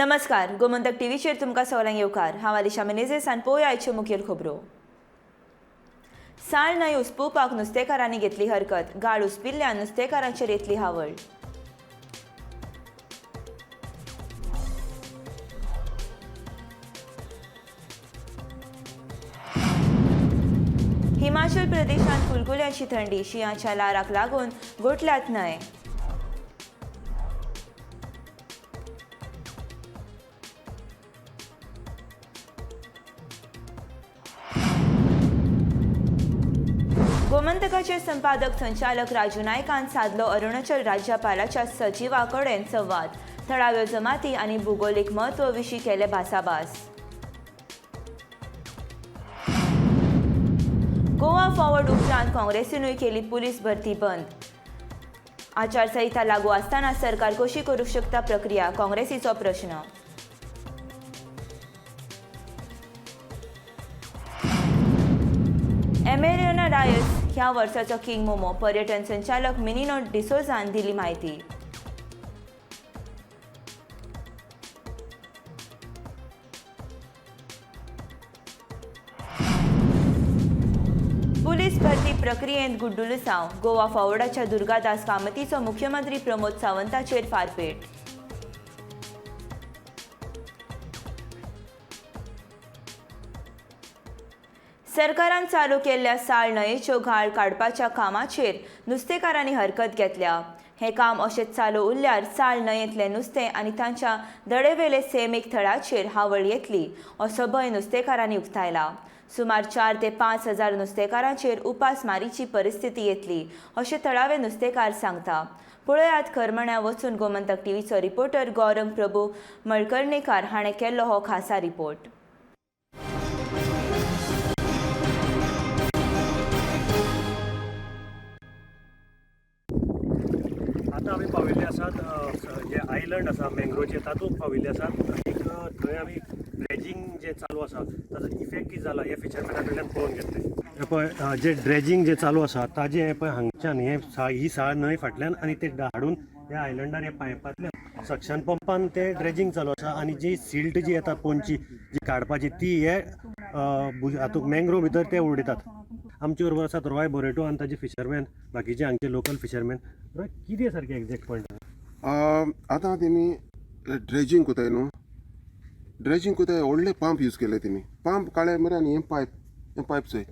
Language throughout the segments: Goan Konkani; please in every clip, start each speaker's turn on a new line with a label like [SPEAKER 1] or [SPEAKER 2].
[SPEAKER 1] नमस्कार, गोमंतक टीव्हीचेर तुमकां सगल्यांक येवकार. हांव आलिशा मेनेझेस आनी पळोवया आयच्यो मुखेल खबरो. साळ न्हंय उसपुवपाक नुस्तेकारांनी घेतली हरकत. गाळ उसपिल्ल्यान नुस्तेकारांचेर येतली हावळ. हिमाचल प्रदेशांत कुलकुल्यांची थंडी, शिंयाच्या ल्हाराक लागून गोठल्यात न्हंय. गोमंतकाचे संपादक संचालक राजू नायकान सादलो अरुणाचल राज्यपालाच्या सचिवा कडेन संवाद. थळाव्यो जमाती आनी भुगोलीक म्हत्व विशीं केले भासाभास. गोवा फॉरवर्ड उपरांत काँग्रेसीनूय केली पुलीस भरती बंद. आचारसंहिता लागू आसतना सरकार कशी करूंक शकता प्रक्रिया, काँग्रेसीचो प्रश्न. एमेरियोना डायस ह्या वर्साचो किंग मोमो, पर्यटन संचालक मिनिनो डिसोझान दिली म्हायती. पुलीस भरती प्रक्रियेंत गुड्डुलसांव, गोवा फॉरवर्डाच्या दुर्गादास कामतीचो मुख्यमंत्री प्रमोद सावंताचेर फारपेट. सरकारान चालू केल्ल्या साळ न्हंयेच्यो घाळ काडपाच्या कामाचेर नुस्तेकारांनी हरकत घेतल्या. हें काम अशेंच चालू उरल्यार साळ न्हंयेंतलें नुस्तें आनी तांच्या दडेवेले सैमीक थळाचेर हावळ येतली असो भंय नुस्तेकारांनी उक्तायला. सुमार 4 ते 5 हजार नुस्तेकारांचेर उपासमारीची परिस्थिती येतली अशें थळावे नुस्तेकार सांगता. पळयात करमण्या वचून गोमंतक टीव्हीचो रिपोर्टर गौरंग प्रभू मळकर्णेकार हाणें केल्लो हो खासा रिपोर्ट.
[SPEAKER 2] आतां आमी पाविल्ले आसात जे आयलंड आसा मँग्रोवचे तातूंत पाविल्ले आसात आनीक थंय आमी ड्रेजींग जें चालू आसा ताजो इफेक्ट कितें जाला हें फिशरमॅना कडल्यान पळोवन घेतलें. हें पळय जे ड्रेजींग जें चालू आसा ताजें हें पळय हांगच्यान हें ही साळ न्हंय फाटल्यान आनी ते हाडून ह्या आयलंडार हे पायपांतल्यान सक्शन पंपान ते ड्रेजींग चालू आसा आनी जी सिल्ट जी येता पोंची जी काडपाची ती हे हातूंत मँग्रोव भितर ते उडयतात. आमचे बरोबर आसात रॉय बोरेटो आनी ताजे फिशरमॅन, बाकीचे हांगचे लोकल फिशरमॅन. रॉय, कितें सारकें एग्जॅक्ट पॉयंट?
[SPEAKER 3] आतां तेमी ड्रेजींग कोताय न्हू, ड्रेजींग कोताय व्हडले पंप यूज केले तेमी. पंप काडले मरे आनी हें पायप, हें पायप चोय,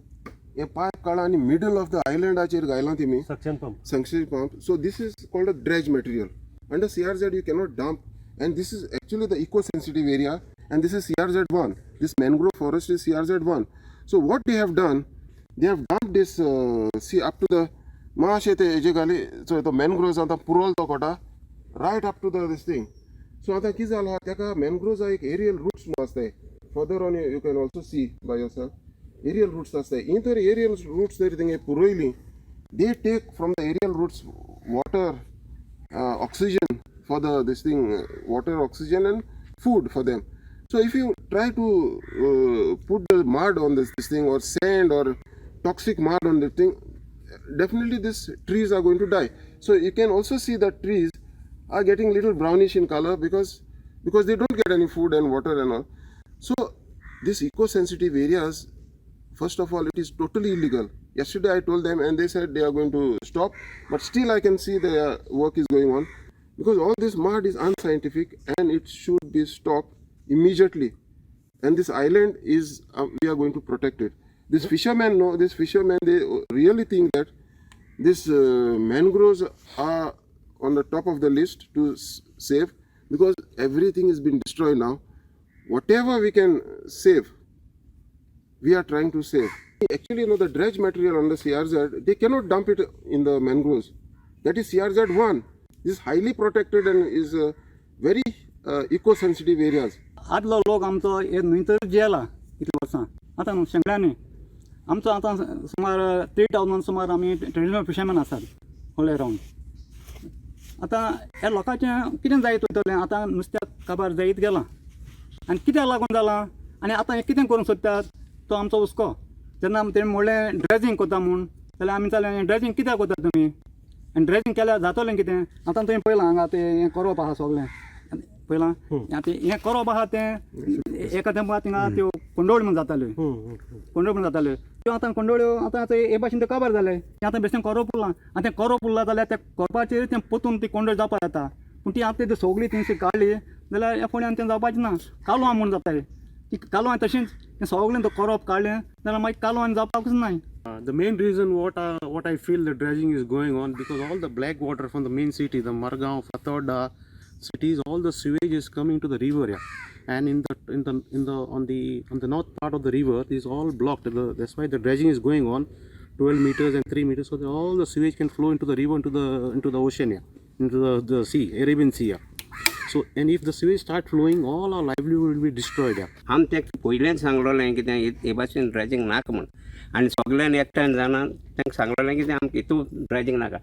[SPEAKER 3] हें पायप काडला आनी मिडल ऑफ the आयलंडाचेर घायलां तेमी.
[SPEAKER 2] Suction pump.
[SPEAKER 3] Suction pump. So this is called a dredge material. Under CRZ you cannot dump, and this is actually the eco-sensitive area, and this is CRZ1. This mangrove forest is CRZ1. So what they have done, they have dumped this see up to the मातशें ते हेजे घाली चोय तो मॅनग्रोव्स आतां पुरोल तो कोटा right up to the this thing. So आतां कितें जालां तेका मॅनग्रोव्सा एक एरियल रुट्स म्हणून आसताय. Further on you can also see by yourself aerial roots आसताय. ही तर एरियल रुट्स जर तेंगे पुरयली, they take from the aerial roots water, oxygen for the this thing, water, oxygen and food for them. So if you try to put the mud on this thing or sand or toxic mud on the thing, definitely these trees are going to die. So you can also see that trees are getting little brownish in color because they don't get any food and water and all. So this eco-sensitive areas, first of all, it is totally illegal. Yesterday I told them and they said they are going to stop, but still I can see their work is going on, because all this mud is unscientific and it should be stopped immediately. And this island is, we are going to protect it. This fishermen know, this fishermen, they really think that this mangroves are on the top of the list to save, because everything has been destroyed now. Whatever we can save, we are trying to save. Actually, you know, the dredge material on the CRZ, they cannot dump it in the mangroves. That is CRZ1. This is highly protected and is very eco-sensitive areas.
[SPEAKER 4] आदलो लोक आमचो हे न्हंय तर जियेला इतलीं वर्सां, आतां न्हू शेंकड्यांनी आमचो आतां सुमार 3000 सुमार आमी ट्रेडिशनल फिशरमॅन आसात ऑल एरावंड. आतां ह्या लोकांचें कितें जायत वयतलें, आतां नुस्त्याक काबार जायत गेलां आनी कित्याक लागून जालां आनी आतां हें कितें करूंक सोदतात तो आमचो हुस्को. जेन्ना तेणी म्हणलें ड्रेजींग करता म्हूण, जाल्यार आमी जालें ड्रेजींग कित्याक करता तुमी आनी ड्रेजींग केल्यार जातलें कितें. आतां तुवें पळयलां हांगा तें हें करप आसा सगळें, पयलां आतां हें करप आहा तें एका तेंपार थिंगा त्यो कोंडोळ्यो म्हण जाताल्यो, कोंडोळ्यो म्हण जाताल्यो त्यो आतां कोंडोळ्यो आतां आतां हे भाशेन तें कबर जालें. तें आतां बेश्टें कोरोप उरलां. आनी तें कोरोप उरलां जाल्यार त्या कोरपाचेर तें पोतून ती कोंडोळी जावपा जाता. पूण ती आतां ती सगळी थंयसर काडली जाल्यार ह्या फोंड्यान तें जावपाचें ना. कालवां म्हूण जाताय ती कालवां तशेंच तें सगळें तो कोरोप काडलें जाल्यार मागीर कालवां जावपाकूच नाय.
[SPEAKER 5] The main reason what I feel the dredging is going on because all the black water from the main city, the Margao, Fatorda cities, all the sewage is coming to the river, yeah. And in the in the in the on the on the north part of the river is all blocked. That's why the dredging is going on, 12 meters and 3 meters, so that all the sewage can flow into the river, into the ocean, yeah, into the sea, Arabian Sea, yeah. So, and if the sewage start flowing, all our livelihood will be destroyed, yeah.
[SPEAKER 6] आम ते पयलेंच सांगलोलें कितें हे भाशेन ड्रेजींग नाका म्हूण आनी सगल्यांनी एकठांय जाणां तांकां सांगलोलें कितें आमकां हितू ड्रेजींग नाका.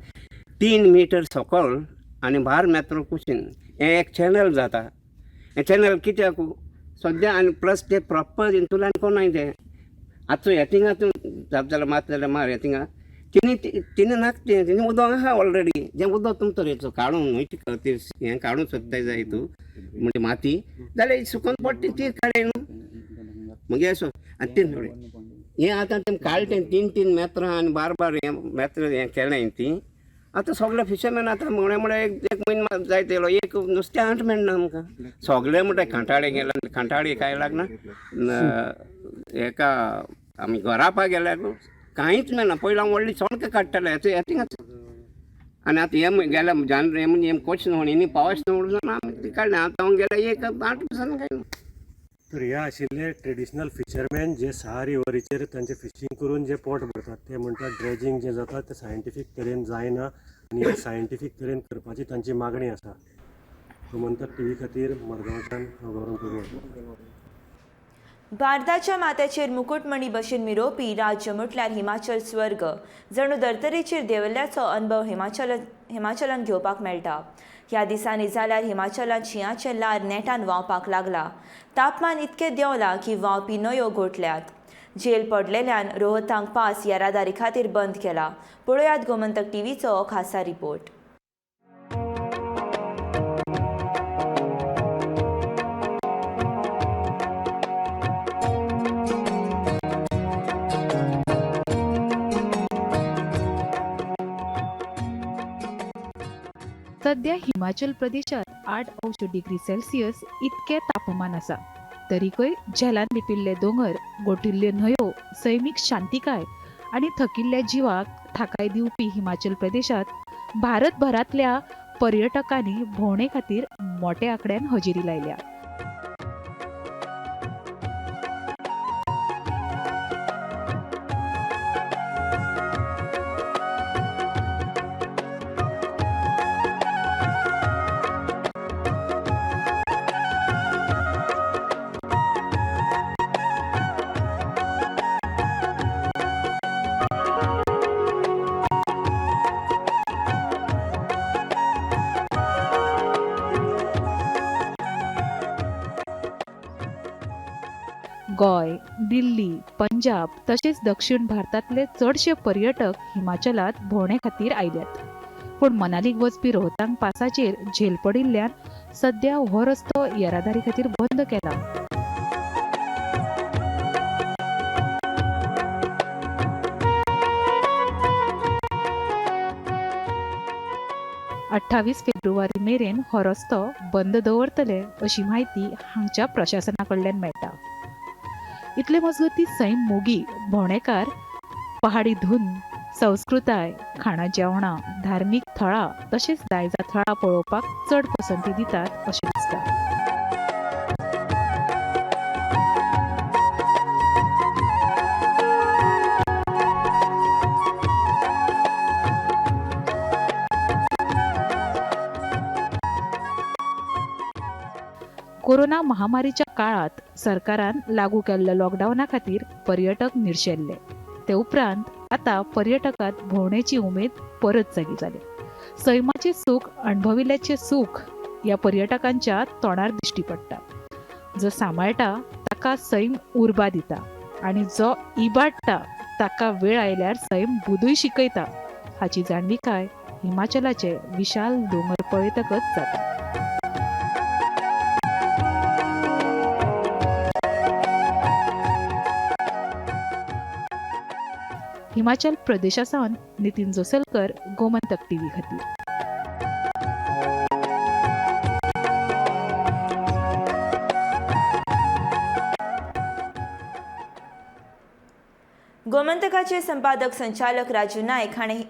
[SPEAKER 6] 3 मिटर सकल आनी बारा मेत्र कुशीन हें एक चॅनल जाता. हें चॅनल कित्याक सद्या आनी प्लस ते प्रॉपर हितूंतल्यान कोणाय तें आतां हे थिंगा तूं जाप जाल्यार मात जाल्यार मार हे थिंगा तिणी तिणी नाका तें तिणी उदक आहा ऑलरेडी. जें उदक तुमचो तरेचो काडून न्हय ती हें काडूंक सोदताय जाय तूं म्हणजे माती जाल्यार सुकोन पडटा ती काडय न्हू मगेर असो. आनी ते थोडे हें आतां तें काडलें 3-3 मेत्रां आनी बार बार हें मेत्रां हें केलें ती आतां सगळे फिशरमॅन आतां म्हळ्यार म्हळ्यार एक म्हयनो जायत येयलो एक नुस्तें आठ मेळना आमकां. सगळे म्हणटा कांटाळे गेला कांटाळे काय लागना हेका आमी घरापा गेल्यार कांयच मेळना. पयलीं हांव व्हडली चणकां काडटाले हें थिंगाच. आनी आतां हें गेल्या जानवर हें म्हणजे हें कोच न्हू हिनी पावस न्हू म्हणून आमी काडलें. आतां हांव गेल्या एक 8 दिसान काय ना.
[SPEAKER 2] तर हे आशिल्ले ट्रेडिशनल फिशरमॅन जे सहा रिवरीचेर तांचे फिशींग करून जे पोट भरतात ते म्हणटात ड्रेजींग जें जाता तें सायंटिफीक तरेन जायना आनी हें सायंटिफीक तरेन करपाची तांची मागणी आसा. गोमंतक टीव्ही खातीर मडगांवच्यान हांव गौरव प्रभू.
[SPEAKER 1] भारताच्या माथ्याचेर मुकुटमणी भशेन मिरोवपी राज्य म्हटल्यार हिमाचल स्वर्ग. जणू धर्तरेचेर देंवल्ल्याचो अणभव हिमाचलान घेवपाक मेळटा. ह्या दिसांनी जाल्यार हिमाचलांत शिंयाचें ल्हार नेटान व्हांवपाक लागला. तापमान इतकें देंवलां की व्हांवपी न्हंयो गोठल्यात. झेल पडलेल्यान रोहतांग पास येरादारी खातीर बंद केला. पळयात गोमंतक टीव्हीचो खासा रिपोर्ट.
[SPEAKER 7] सध्या हिमाचल प्रदेशात 8 अंश डिग्री सेल्सियस इतकें तापमान आसा. तरीकय झेलान लिपिल्ले दोंगर, गोठिल्ल्यो न्हंयो, सैमीक शांतिकाय आनी थकिल्ल्या जिवाक थाकाय दिवपी हिमाचल प्रदेशात भारतभरांतल्या पर्यटकांनी भोंवणे खातीर मोट्या आंकड्यान हजेरी लायल्या. गोंय, दिल्ली, पंजाब तशेंच दक्षिण भारतांतले चडशे पर्यटक हिमाचलांत भोंवणे खातीर आयल्यात. पूण मनालीक वचपी रोहतांग पासाचेर झेल पडिल्ल्यान सद्या हो रस्तो येरादारी खातीर बंद केला. अठ्ठावीस फेब्रुवारी मेरेन हो रस्तो बंद दवरतले अशी म्हायती हांगच्या प्रशासना कडल्यान मेळटा. इतले मजगती सैम मोगी भोंवडेकार पहाडी धून, संस्कृताय, खाणां जेवणां, धार्मीक थळां तशेंच दायजा थळां पळोवपाक चड पसंती दितात अशें दिसता. कोरोना महामारीच्या काळात सरकारान लागू केल्ल्या लॉकडावना खातीर पर्यटक निर्शेल्ले. ते उपरांत आतां पर्यटकांत भोंवणेची उमेद परत जागी जाली. सैमाचें सूख अणभविल्ल्याचें सूख ह्या पर्यटकांच्या तोंडार दिश्टी पडटा. जो सांबाळटा ताका सैम उर्बा दिता आनी जो इबाडटा ताका वेळ आयल्यार सैम बुदूय शिकयता हाची जाणविकाय हिमाचलाचे विशाल दोंगर पळयतकच जाता. हिमाचल प्रदेशा सावन नितीन जोसलकर, गोमंतक टीव्ही खातीर.
[SPEAKER 1] गोमंतकाचे संपादक संचालक राजू नायक हाणें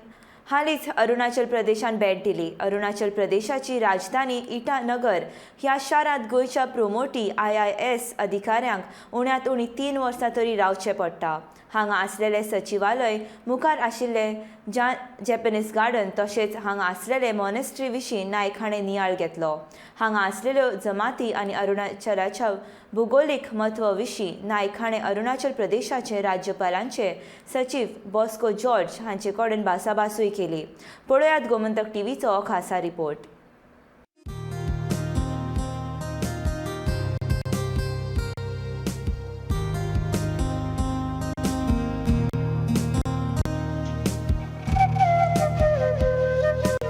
[SPEAKER 1] हालींच अरुणाचल प्रदेशान भेट दिली. अरुणाचल प्रदेशाची राजधानी इटानगर ह्या शारांत गोंयच्या प्रोमोटी IIS अधिकाऱ्यांक उण्यांत उणी 3 वर्सां तरी रावचें पडटा. हांगा आसलेले सचिवालय मुखार आशिल्ले जॅपनीज गार्डन तशेंच हांगा आसलेले मॉनेस्ट्री विशीं नायक हाणें नियाळ घेतलो. हांगा आसलेल्यो जमाती आनी अरुणाचलाच्या भुगोलीक म्हत्व विशीं नायक हाणें अरुणाचल प्रदेशाचे राज्यपालांचे सचीव बॉस्को जॉर्ज हांचे कडेन भासाभासूय केली. पळयात गोमंतक टीव्हीचो खासा रिपोर्ट.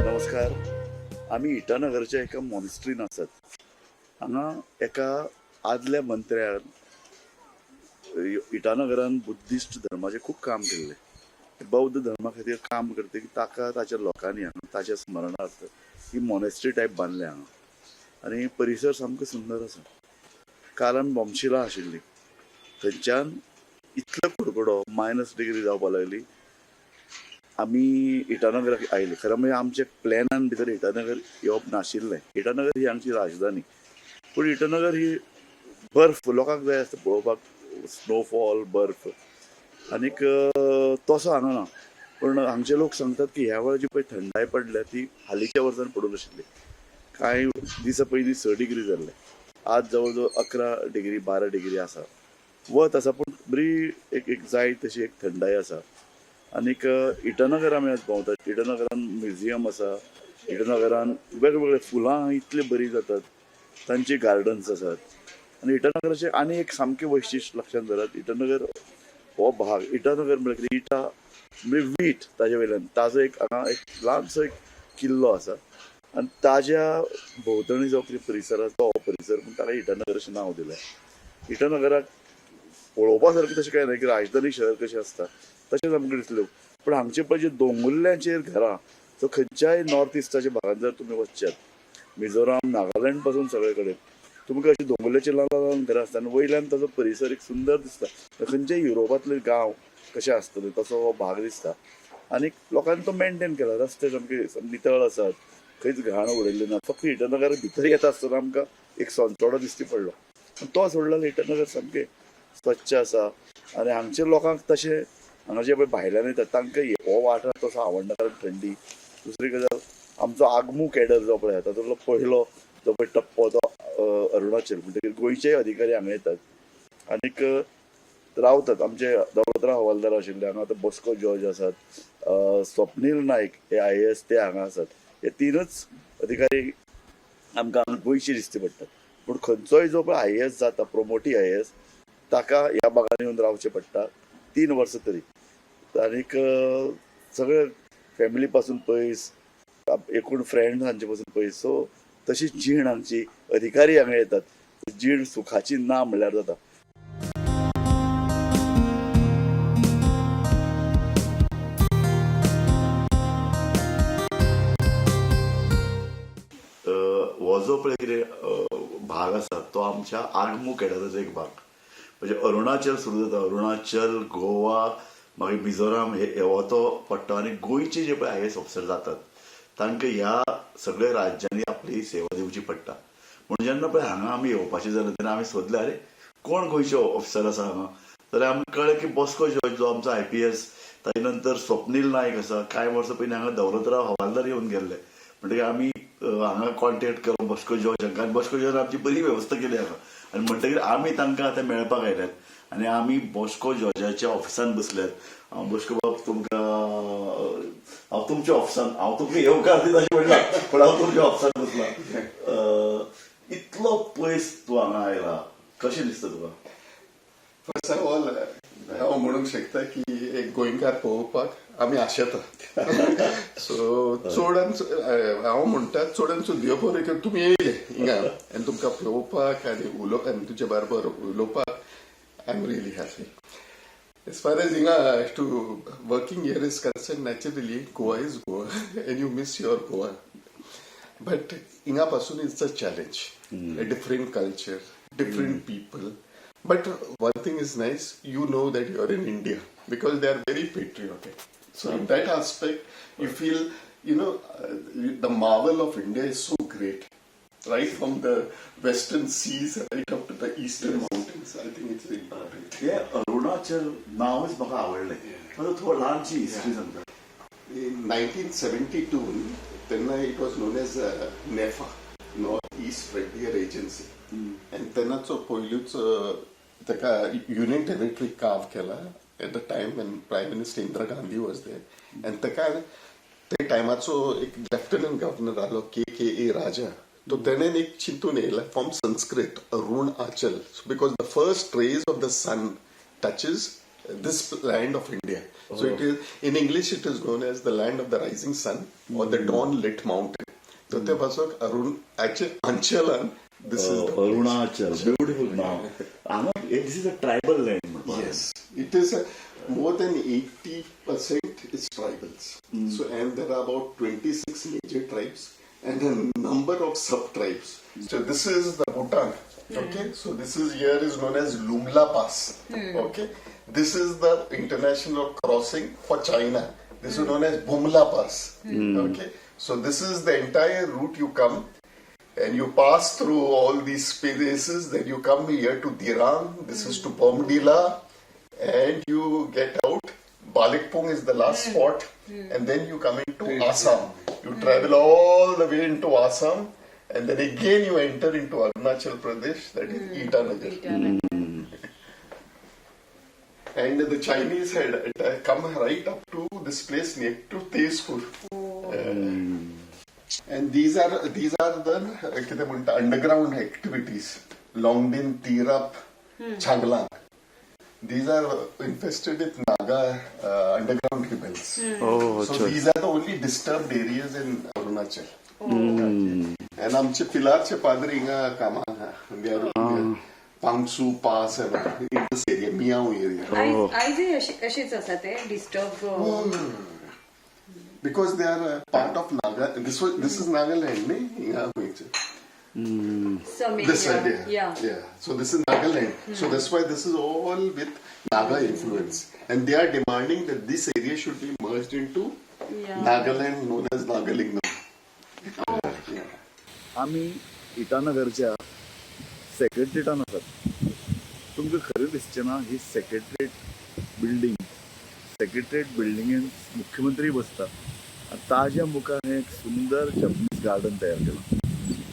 [SPEAKER 8] नमस्कार, आमी इटानगरच्या एका मॉनिस्ट्रीन आसात. हांगा एका आदल्या मंत्र्यान इटानगरान बुद्धिस्ट धर्माचें खूब काम केल्लें. बौद्ध धर्मा खातीर काम करतकीर ताका ताच्या लोकांनी हांगा ताच्या स्मरणार्थ ही मॉनेस्ट्री टायप बांदल्या हांगा आनी परिसर सामको सुंदर आसा. काल आमी बॉमशिला आशिल्ली, थंयच्यान इतलो कुडकुडो मायनस डिग्री जावपाक लागली. आमी इटानगराक आयले. खरें म्हणजे आमच्या प्लॅनान भितर इटानगर येवप नाशिल्लें. इटानगर ही आमची राजधानी, पूण इटानगर ही बर्फ लोकांक जाय आसता पळोवपाक, स्नोफॉल बर्फ, आनीक तसो हांगा ना. पूण हांगचे लोक सांगतात की ह्या वेळार जी पळय थंडाय पडल्या ती हालींच्या वर्सान पडूंक नाशिल्ली. कांय दिसां पयलीं 6 डिग्री जाल्ले, आज जवळ जवळ 11 डिग्री 12 डिग्री आसा. वत आसा पूण बरी एक एक जाय तशी एक थंडाय आसा. आनीक इटानगर आमी आज भोंवतात. इटानगरान म्युजियम आसा, इटानगरान वेगवेगळे फुलां इतली बरीं जातात, तांची गार्डन्स आसात. आनी इटानगराचें आनी एक सामकें वैशिश्ट लक्षांत धरात, इटानगर हो भाग, इटानगर म्हळ्यार कितें, इटा म्हणजे वीट, ताजे वयल्यान ताजो एक हांगा एक ल्हानसो एक किल्लो आसा आनी ताज्या भोंवतणी जो कितें परिसर आसा तो हो परिसर, पूण ताका इटानगर अशें नांव दिलें. इटानगराक पळोवपा सारकें तशें कांय ना, की राजधानी शहर कशें आसता तशेंच आमकां दिसलें. पूण हांगचे पळय जे दोंगुल्ल्यांचेर घरां, सो खंयच्याय नॉर्थ इस्टाच्या भागान जर तुमी वचशात, मिझोराम नागालँड पासून सगळे कडेन तुमकां अशी दोंगुल्ल्याचेर ल्हान ल्हान घरां आसता आनी वयल्यान ताजो परिसर एक सुंदर दिसता. खंयच्याय युरोपांतले गांव कशे आसतले तसो हो भाग दिसता. आनी लोकांनी तो मेनटेन केला. रस्ते सामके नितळ आसात, खंयच घाण उडयल्ली ना. फक्त इटानगर भितर येता आसतना आमकां एक सोनचोडो दिश्टी पडलो, तो सोडलो जाल्यार इटानगर सामकें स्वच्छ आसा. आनी हांगच्या लोकांक तशें हांगा जे पळय भायल्यान येतात तांकां हो वाठार तसो आवडना, कारण थंडी. दुसरी गजाल, आमचो आगमू कॅडर जो पळय तातूंतलो पयलो जो पळय टप्पो तो अरुणाचल, म्हणटकीर गोंयचेय अधिकारी हांगा येतात आनीक रावतात. आमचे दौलतराव हवालदार आशिल्ले हांगा, आतां बॉस्को जॉर्ज आसात, स्वप्नील नायक हे IAS ते हांगा आसात. हे 3च अधिकारी आमकां हांगा गोंयचे दिश्टी पडटात. पूण खंयचोय जो पळय IAS जाता, प्रोमोटी IAS, ताका ह्या भागान येवन रावचें पडटा 3 वर्सां तरी. आनीक सगळे फॅमिली पासून पयस, एकूण फ्रेंड्स हांचे पासून पयस. सो तशी जीण आमची अधिकारी हांगा येतात, जीण सुखाची ना म्हणल्यार जाता. हो जो पळय कितें भाग आसा तो आमच्या आगमू कॅडराचो एक भाग. म्हणजे अरुणाचल सुरू जाता, अरुणाचल, गोवा, मागीर मिझोराम हे हो तो पडटा. आनी गोंयचे जे पळय IAS officer जातात तांकां ह्या सगळ्या राज्यांनी आपली सेवा दिवची पडटा. पूण जेन्ना पळय हांगा आमी येवपाचें जालें तेन्ना आमी सोदलें, आरे कोण गोंयचे ऑफिसर आसा हांगा, जाल्यार आमकां कळ्ळें की बॉस्को जॉर्ज जो आमचो IPS, ताजे नंतर स्वप्नील नायक आसा. कांय वर्सां पयलीं हांगा दौलतराव हवालदार येवन गेल्ले, म्हणटकीर आमी हांगा कॉन्टेक्ट केलो बॉस्को जॉर्ज हांकां, आनी बॉस्को जॉर्ज आमची बरी वेवस्था केली हांगा. आनी म्हणटकीर आमी तांकां आतां मेळपाक आयल्यात आनी आमी बॉस्को जॉर्जाच्या ऑफिसान बसल्यात. हांव बॉस्को बाब तुमकां, हांव तुमच्या ऑफिसान, हांव तुमकां येवकार दिता अशें म्हणलां, पूण हांव तुमच्या ऑफिसान बसलां. इतलो पयस तूं हांगा आयला, कशें दिसता तुका?
[SPEAKER 9] फर्स्ट ऑफ ऑल हांव म्हणूंक शकता की एक गोंयकार पळोवपाक आमी आशेता. सो चडान हांव म्हणटा चडान चड देव बरें करून तुमी येयले हिंगा आनी तुमकां पळोवपाक आनी उलोवप आनी तुजे बरोबर उलोवपाक I am really happy. As far as हिंगा to working here is concerned, naturally Goa is Goa and you miss your Goa. But हिंगा पासून it's a challenge. A different culture, different people. But one thing is nice, you know that you are in India because they are very patriotic. So in that aspect, you feel, the marvel of India is so great. Right from the western seas right up to the eastern mountains. I think it's important.
[SPEAKER 8] हे अरुणाचल नांवच म्हाका आवडलें. म्हाका थोडी ल्हानशी हिस्ट्री सांगता.
[SPEAKER 9] In 1972, तेन्ना it was known as NEFA, North East Frontier Agency. And तेन्नाचो पयलूच ताका युनियन टेरिटरी कार्व केला at the time when Prime Minister Indira Gandhi was there. And ताका ते टायमाचो एक लेफ्टनंट गव्हर्नर आलो, के के ए राजा. तो तेणेन एक चिंतून येयला from Sanskrit Arun Achal, because the first rays of the sun touches this land of India. So it is in English it is known as the land of the rising sun or the dawn lit mountain. So ते पासून Arun actually Anchalan, this is the
[SPEAKER 8] Arunachal, beautiful नांव. हांगा this is a tribal land म्हणपाक.
[SPEAKER 9] Yes, it is more than 80% is tribals. So and there are about 26 major tribes and a number of sub tribes. So this is the Bhutan. Okay, so this is here is known as Lumla Pass. Okay, this is the international crossing for China. This is known as Bumla Pass. Okay, so this is the entire route you come and you pass through all these places. Then you come here to Dirang. This is to Bomdila, and you get out. Balikpong is the last spot, and then you come into Assam. You travel all the way into Assam, and then again you enter into Arunachal Pradesh, that is Itanagar. And the Chinese had come right up to this place near to Tezpur. And these are the कितें म्हणटा underground activities. Longding, Tirap, Changlang. These are infested with Naga underground rebels.
[SPEAKER 8] Oh,
[SPEAKER 9] So these are the only disturbed areas in Arunachal. And आमचे पिलारचे पाद्री हिंगा कामाक आहा. They are Pangsu Pass and in this area, Miao area.
[SPEAKER 10] आयजय अशेंच आसा ते disturb?
[SPEAKER 9] Because they are part of Naga. This is Nagaland, ne? हिंगा खंयचे.
[SPEAKER 10] Some
[SPEAKER 9] This side, yeah.
[SPEAKER 10] Yeah.
[SPEAKER 9] Yeah. So this is Nagaland. So that's why this is all with Naga influence. And they are demanding that this area should be merged into Nagaland, known as Nagalingam. Yeah.
[SPEAKER 8] आमी इटानगरच्या सेक्रेटरीटान आसात. तुमकां खरें दिसचें ना, ही सेक्रेटरीट बिल्डींग, सेक्रेटरीट बिल्डिंगेन मुख्यमंत्री बसता आनी ताज्या मुखार हें एक सुंदर जपनीज गार्डन तयार केलां.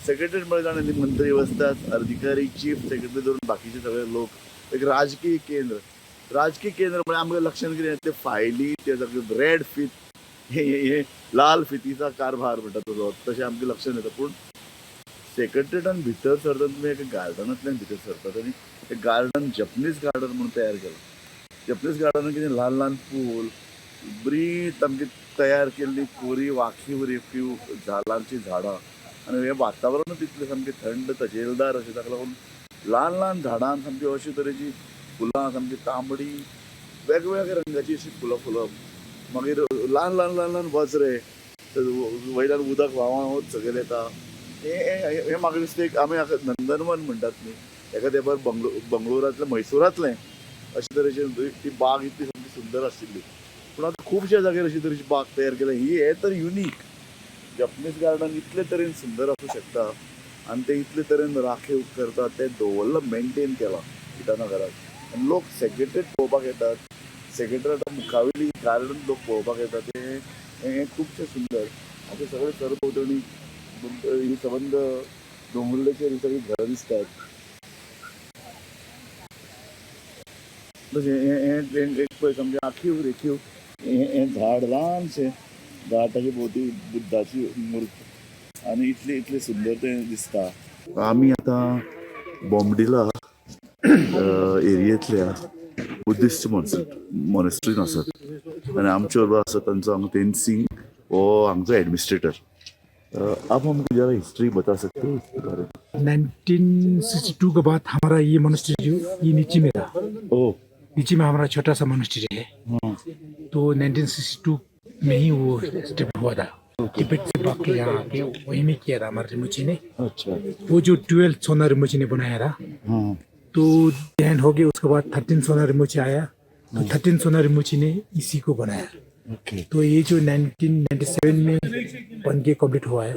[SPEAKER 8] सेक्रेटरीट म्हळ्यार जाणा न्ही, मंत्री बसतात, अधिकारी, चीफ सेक्रेटरी धरून बाकीचे सगळे लोक. एक राजकीय केंद्र. राजकीय केंद्र म्हळ्यार आमकां लक्षांत कितें, ते फायली, ते सगळे रेड फीत, हे हे हे लाल फितीचा कारभार म्हणटा तसो, तशें आमकां लक्षांत येता. पूण सेक्रेटरीटान भितर सरतना तुमी एका गार्डनांतल्यान भितर सरतात आनी एक गार्डन, जपनीज गार्डन म्हणून तयार केलां. जपनीज गार्डनान कितें ल्हान ल्हान पूल, बरी सामकी तयार केल्ली कोरी वाखीव रेखीव झाडांची झाडां आनी हें वातावरणूच इतलें सामकें थंड तजेलदार अशें. ताका लागून ल्हान ल्हान झाडां, सामकी अशे तरेची फुलां, सामकी तांबडी वेगवेगळ्या रंगाची अशी फुलां फुलप, मागीर ल्हान ल्हान ल्हान ल्हान वझरे, वयल्यान उदक व्हांवत सकयल येता. हें हें हें म्हाका दिसता एक आमी हाका नंदनवन म्हणटात न्ही, एका तेंपार बंगळुरांतलें, म्हैसूरांतलें अशे तरेची ती बाग इतली सामकी सुंदर आशिल्ली. पूण आतां खुबश्या जाग्यार अशी तरेची बाग तयार केल्या. ही हें तर युनीक जपनीज गार्डन इतले तरेन सुंदर आसूं शकता आनी ते इतले तरेन राखीव करतात, तें दवरलां, मेंटेन केलां इटानगराक आनी लोक सेक्रेटरीट पळोवपाक येतात. सेक्रेटरीटा मुखावेली गार्डन लोक पळोवपाक येतात. तें हें खुबशें सुंदर. आतां सगळे सरभोंवतणी ही सबंद दोंगुल्लेचेर ही सगळीं घरां दिसतात. तशें हें हें हें एक पळय, सामकें आखीव रेखीव हें हें झाड, ल्हानशें झाड, ताचे भोंवती बुद्धाची मूर्त आनी इतली इतलें सुंदर तें दिसता. आमी आतां बॉम्बडिला एरियेंतल्या बुद्धिस्ट मॉनेस्ट्रीन आसात आनी आमचे बरोबर आसा तांचो हांगा तेनसिंग, हो हांगचो एडमिनिस्ट्रेटर. आप हमको जरा हिस्ट्री बता सकते हो इसके बारे में?
[SPEAKER 11] 1962 के बाद हमारा ये मोनेस्ट्री जो ये नीचे में था।
[SPEAKER 8] ओ।
[SPEAKER 11] नीचे में हमारा छोटा सा मोनेस्ट्री है। तो 1962 में ही वो स्टेप हुआ था। तिब्बत से भाग के यहाँ आके वहीं में किया था हमारे रिमुची ने।
[SPEAKER 8] अच्छा।
[SPEAKER 11] वो जो 12 सोना रिमुची ने बनाया था, तो ध्यान हो गया। उसके बाद 13 सोना रिमुची आया, तो 13 सोना रिमुची ने इसी को बनाया।
[SPEAKER 8] ओके।
[SPEAKER 11] तो ये जो 1997 में बन के कम्प्लीट हुआ है।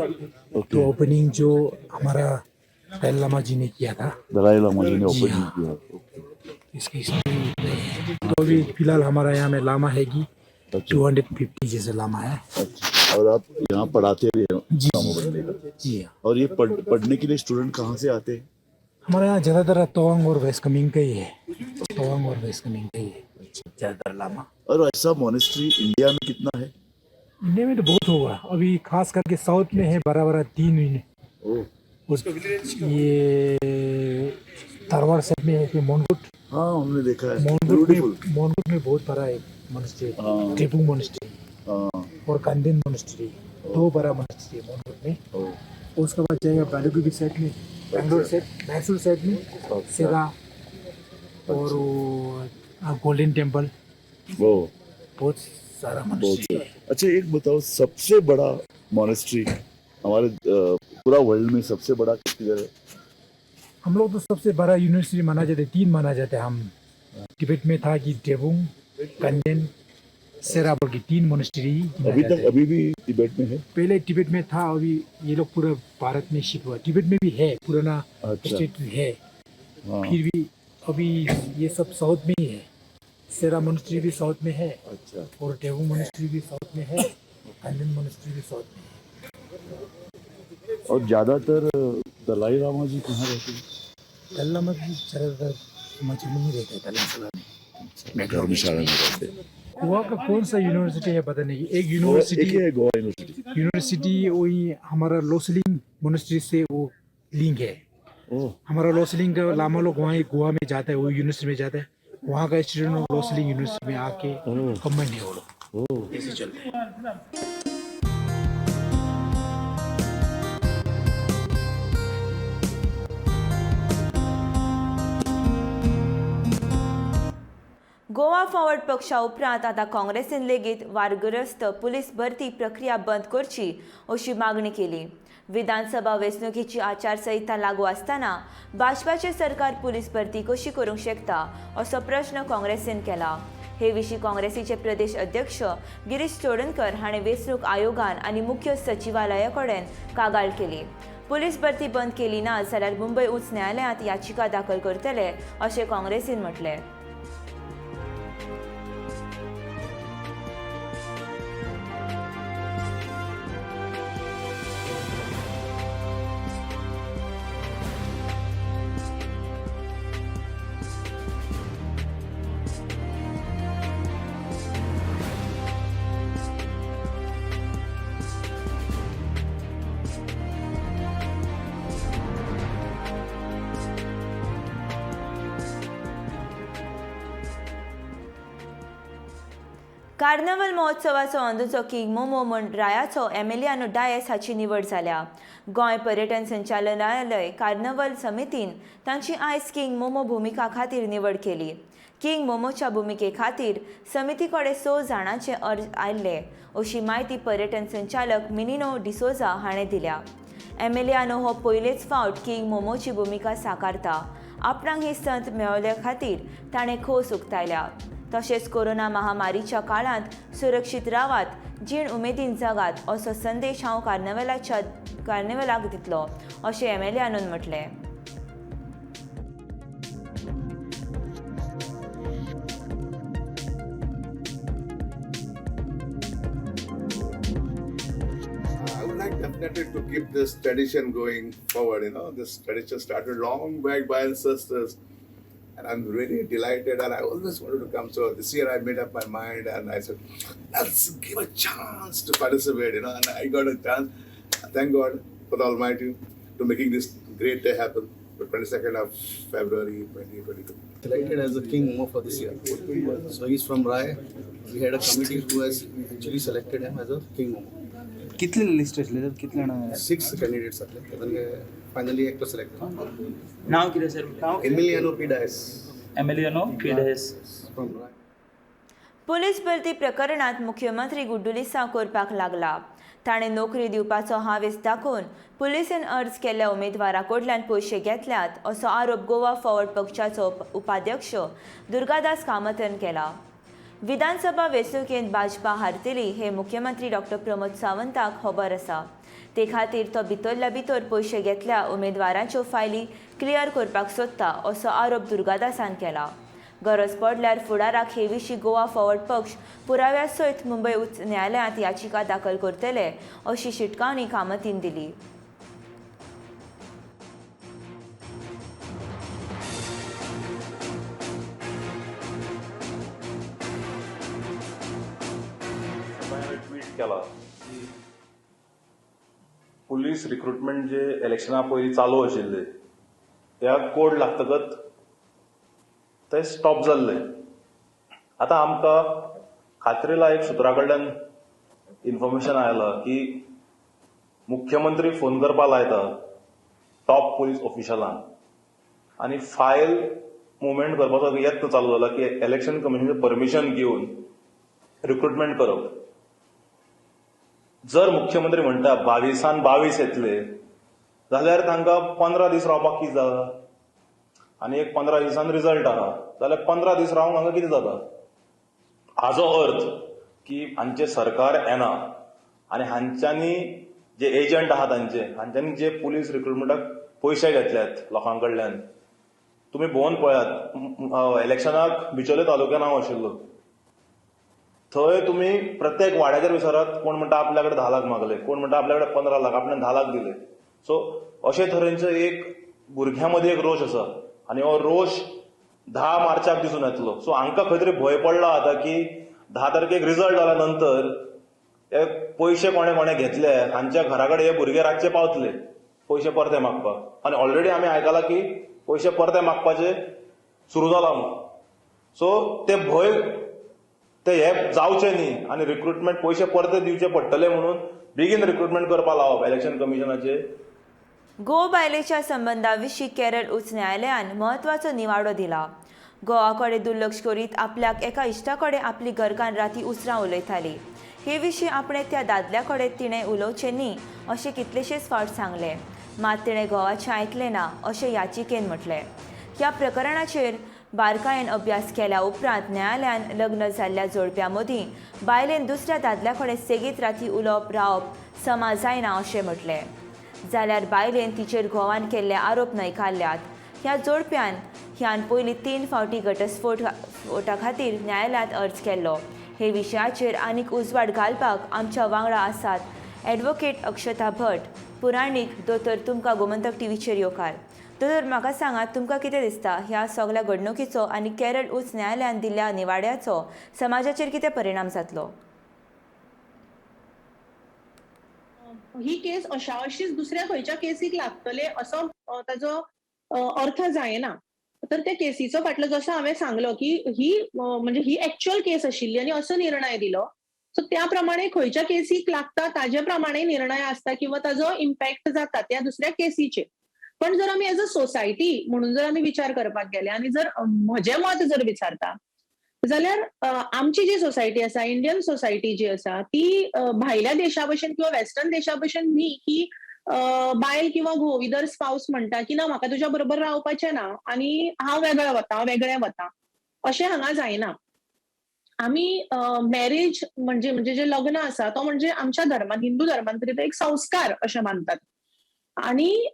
[SPEAKER 11] तो ओपनिंग जो हमारा दलाई लामा जी ने किया था।
[SPEAKER 8] दलाई लामा जी ने
[SPEAKER 11] जी
[SPEAKER 8] ओपनिंग
[SPEAKER 11] हाँ।
[SPEAKER 8] किया, ओके।
[SPEAKER 11] इसकी हिस्ट्री इतना ही है। तो अभी फिलहाल हमारा यहाँ में लामा है कि 250 जैसे लामा है।
[SPEAKER 8] अच्छा, और आप यहाँ पढ़ाते भी हैं?
[SPEAKER 11] जी।
[SPEAKER 8] लामा बनने का?
[SPEAKER 11] जी हाँ।
[SPEAKER 8] और ये पढ़ने के लिए स्टूडेंट कहाँ से आते हैं?
[SPEAKER 11] हमारे यहाँ ज़्यादातर तवांग और वेस्ट कमिंग का ही है, तवांग और वेस्ट कमिंग का ही है ज़्यादातर लामा।
[SPEAKER 8] और ऐसा मोनेस्ट्री इंडिया में कितना है?
[SPEAKER 11] इंडिया में तो बहुत होगा, अभी खास करके साउथ में है बड़ा बड़ा 3 यूनिट। ये धारवाड़ साइड में है कि मोनगुट।
[SPEAKER 8] हाँ, हमने देखा है।
[SPEAKER 11] मोनगुट में
[SPEAKER 8] ब्यूटीफुल।
[SPEAKER 11] मोनगुट में बहुत बड़ा एक मोनेस्ट्री,
[SPEAKER 8] हाँ।
[SPEAKER 11] ड्रेपुंग मोनेस्ट्री
[SPEAKER 8] हाँ।
[SPEAKER 11] और कांदेन मोनेस्ट्री, दो बड़ा मोनेस्ट्री है मोनगुट में। उसके बाद जाएगा बालूगुबी साइड में, बेंगलोर साइड, मैसूर साइड में सेरा और वो गोल्डन टेम्पल।
[SPEAKER 8] वो
[SPEAKER 11] बहुत सारा
[SPEAKER 8] बहुत
[SPEAKER 11] मोनेस्ट्री
[SPEAKER 8] सारा।
[SPEAKER 11] है।
[SPEAKER 8] अच्छा, एक बताओ, सबसे बड़ा मोनेस्ट्री हमारे पूरा वर्ल्ड में सबसे बड़ा किधर है?
[SPEAKER 11] हम लोग तो सबसे बड़ा यूनिवर्सिटी माना जाता है, 3 माना जाता है। हम तिब्बत में था कि डेबुंग, कंडेन, सेरा बोल के 3 मोनेस्ट्री गिना
[SPEAKER 8] अभी
[SPEAKER 11] जाता
[SPEAKER 8] तक
[SPEAKER 11] है।
[SPEAKER 8] अभी भी तिब्बत में है?
[SPEAKER 11] पहले तिब्बत में था, अभी ये लोग पूरा भारत में शिफ्ट हुआ। तिब्बत में भी है, पुराना स्टेट है।
[SPEAKER 8] हाँ।
[SPEAKER 11] फिर भी अभी ये सब साउथ में ही है। सेरा मोनेस्ट्री भी साउथ में है।
[SPEAKER 8] अच्छा।
[SPEAKER 11] और डेबुंग मोनेस्ट्री भी साउथ में है, कंडेन मोनेस्ट्री भी साउथ में है।
[SPEAKER 8] और ज्यादातर दलाई लामा जी कहाँ रहते हैं?
[SPEAKER 11] दलाई लामा जी ज़्यादातर हिमाचल में ही रहते हैं, धर्मशाला में।
[SPEAKER 8] धर्मशाला में रहते हैं।
[SPEAKER 11] गोवा का कौन सा यूनिवर्सिटी है पता नहीं, एक
[SPEAKER 8] एक
[SPEAKER 11] यूनिवर्सिटी
[SPEAKER 8] ही है गोवा यूनिवर्सिटी।
[SPEAKER 11] यूनिवर्सिटी वही हमारा लोसलिंग मोनेस्ट्री से वो लिंक है। हमारा लोसलिंग का लामा लोग वहाँ गोवा में जाता है, वो यूनिवर्सिटी में जाता है, वहाँ का स्टूडेंट लोसलिंग यूनिवर्सिटी में आके कम्बाइन है वो लोग, ऐसे चलते हैं।
[SPEAKER 1] गोवा फॉरवर्ड पक्षा उपरांत आतां काँग्रेसीन लेगीत वारग्रस्त पुलीस भरती प्रक्रिया बंद करची अशी मागणी केली. विधानसभा वेंचणुकेची आचारसंहिता लागू आसतना भाजपाचें सरकार पुलीस भरती कशी करूंक शकता असो प्रश्न काँग्रेसीन केला. हे विशीं काँग्रेसीचे प्रदेश अध्यक्ष गिरीश चोडणकर हाणें वेंचणूक आयोगान आनी मुख्य सचिवालया कडेन कागाळ केली. पुलीस भरती बंद केली ना जाल्यार मुंबय उच्च न्यायालयांत याचिका दाखल करतले अशें काँग्रेसीन म्हटलें. कार्नवल महोत्सवाचो अंदूचो किंग मोमो म्हूण रायाचो एमेलियानो डायस हाची निवड जाल्या. गोंय पर्यटन संचालनालय कार्नवल समितीन तांची आयज किंग मोमो भुमिका खातीर निवड केली. किंग मोमोच्या भुमिके खातीर समिती कडेन 6 जाणांचे अर्ज आयिल्ले अशी म्हायती पर्यटन संचालक मिनिनो डिसोजा हाणें दिल्या. एमेलियानो हो पयलेच फावट किंग मोमोची भुमिका साकारता. आपणाक ही संद मेळोवल्या खातीर ताणें खोस उक्तायल्या. तशेंच कोरोना महामारीच्या काळांत सुरक्षीत रावात, जीण उमेदीन जगात असो संदेश हांव कार्निवलाक दितलो अशें एमेलियानोन म्हटलें.
[SPEAKER 12] I would like definitely to keep this tradition going forward. You know, this tradition started long back by ancestors, and I'm really delighted. And I always wanted to come. So this year I made up my mind, and I said, let's give a chance to participate. You know, and I got a chance. Thank God for the Almighty to making this great day happen. The 22nd of February 2022.
[SPEAKER 13] Selected as the King Momo for this year. So he's from Rai. We had a committee who has actually selected him as a King Momo.
[SPEAKER 14] कितले लिस्ट आसले तर कितले जाणां?
[SPEAKER 13] 6 candidates आसले, तातूंतले फायनली एकटो सिलेक्ट.
[SPEAKER 14] नांव कितें sir?
[SPEAKER 13] Emiliano P Dias.
[SPEAKER 15] Emiliano Pires.
[SPEAKER 13] From Rai.
[SPEAKER 1] Police भरती प्रकरणात मुख्यमंत्री गुड्डुलिसांव करपाक लागला. ताणें नोकरी दिवपाचो हावेस दाखोवन पुलिसेन अर्ज केल्ल्या उमेदवारा कडल्यान पयशे घेतल्यात असो आरोप गोवा फॉरवर्ड पक्षाचो उपाध्यक्ष दुर्गादास कामतान केला. विधानसभा वेंचणुकेंत भाजपा हारतली हे मुख्यमंत्री डॉक्टर प्रमोद सावंताक खबर आसा. ते खातीर तो भितरल्या भितर पयशे घेतल्या उमेदवारांच्यो फायली क्लियर करपाक सोदता असो आरोप दुर्गादासान केला. गरज पडल्यार फुडाराक हे विशीं गोवा फॉरवर्ड पक्ष पुराव्या सयत मुंबय उच्च न्यायालयांत याचिका दाखल करतले अशी शिटकावणी कामतीन दिली.
[SPEAKER 16] ट्वीट केला की पुलीस रिक्रुटमेंट जे इलेक्शना पयलीं चालू आशिल्ले त्या कोड लागतकच ते स्टॉप जाल्ले. आतां आमकां खात्रीला एक सुत्रा कडल्यान इन्फॉर्मेशन आयलां की मुख्यमंत्री फोन करपाक लायता टॉप पुलीस ऑफिशलांक आनी फायल मुवमेंट करपाचो यत्न चालू जाला की इलेक्शन कमिशनाचें परमिशन घेवन रिक्रुटमेंट करप. जर मुख्यमंत्री म्हणटा 22 22 येतले जाल्यार तांकां 15 दीस रावपाक कितें जाता आनी एक 15 दिसान रिजल्ट आहा जाल्यार 15 दीस रावंक हांगा कितें जाता. हाजो अर्थ की हांचें सरकार येना आनी हांच्यांनी जे एजंट आहा तांचे हांच्यांनी जे पुलीस रिक्रुटमेंटाक पयशे घेतल्यात लोकां कडल्यान, तुमी भोंवन पळयात इलेक्शनाक बिचोले तालुक्यान हांव आशिल्लो थंय तुमी प्रत्येक वाड्याचेर विचारात कोण म्हणटा आपल्या कडेन 10 लाख मागले, कोण म्हणटा आपल्या कडेन 15 लाख, आपल्यान 10 लाख दिले. सो अशे तरेचो एक भुरग्यां मदीं एक रोश आसा आनी हो रोश 10 मार्चाक दिसून येतलो. सो हांकां खंय तरी भंय पडला आतां की 10 तारखेक रिजल्ट जाल्या नंतर हे पयशे कोणे कोणे घेतले हांच्या घरा कडेन हे भुरगे रातचे पावतले पयशे परते मागपाक आनी ऑलरेडी आमी आयकलां की पयशे परते मागपाचे सुरू जाला म्हणून. सो ते भंय ते हे जावचे न्ही आनी रिक्रुटमेंट पयशे परते दिवचे पडटले म्हणून बेगीन रिक्रुटमेंट करपाक लावप इलेक्शन कमिशनाचे.
[SPEAKER 1] गोवा बायलेच्या संबंदा विशीं केरळ उच्च न्यायालयान म्हत्वाचो निवाडो दिला. गोवा कडेन दुर्लक्ष करीत आपल्याक एका इश्टा कडेन आपली घरकान्न राती उसरां उलयताली. हे विशीं आपणें त्या दादल्या कडेन तिणें उलोवचें न्ही अशें कितलेशेच फावट सांगलें, मात तिणें घोवाचें आयकलें ना अशें याचिकेन म्हटलें. ह्या प्रकरणाचेर बारकायेन अभ्यास केल्या उपरांत न्यायालयान लग्न जाल्ल्या जोडप्यां मदीं बायलेन दुसऱ्या दादल्या कडेन सेगीत राती उलोवप रावप समा जायना अशें म्हटलें. जाल्यार बायलेन तिचेर घोवान केल्ले आरोप न्हयकारल्यात. ह्या जोडप्यान ह्यान पयलीं 3 फावटी घटस्फोटा खातीर न्यायालयांत अर्ज केल्लो. हे विशयाचेर आनीक उजवाड घालपाक आमच्या वांगडा आसात ॲडव्होकेट अक्षता भट, पुराणीक दोतोर. तुमकां गोमंतक टीव्हीचेर येवकार. दोतोर, म्हाका सांगात तुमकां कितें दिसता ह्या सगळ्या घडणुकीचो आनी केरळ उच्च न्यायालयान दिल्ल्या निवाड्याचो समाजाचेर कितें परिणाम जातलो?
[SPEAKER 17] ही केस अशा अशीच दुसऱ्या खंयच्या केसीक लागतले असो ताजो अर्थ जायना. तर त्या केसीचो फाटलो जसो हांवें सांगलो की ही म्हणजे ही एक्च्युअल केस आशिल्ली आनी असो निर्णय दिलो. सो त्या प्रमाणे खंयच्या केसीक लागता ताजे प्रमाणे निर्णय आसता किंवा ताजो इम्पॅक्ट जाता त्या दुसऱ्या केसीचेर. पण जर आमी एज अ सोसायटी म्हणून जर आमी विचार करपाक गेले आनी जर म्हजें मत जर विचारता जाल्यार आमची जी सोसायटी आसा, इंडियन सोसायटी जी आसा ती भायल्या देशा भशेन किंवा वेस्टर्न देशा भशेन न्ही की बायल किंवा घोव इदर स्पावस म्हणटा की ना म्हाका तुज्या बरोबर रावपाचें ना आनी हांव वेगळें वता, हांव वेगळें वता, अशें हांगा जायना. आमी मॅरेज म्हणजे म्हणजे जे लग्न आसा तो म्हणजे आमच्या धर्मान, हिंदू धर्मान तरी तो एक संस्कार अशें मानतात आनी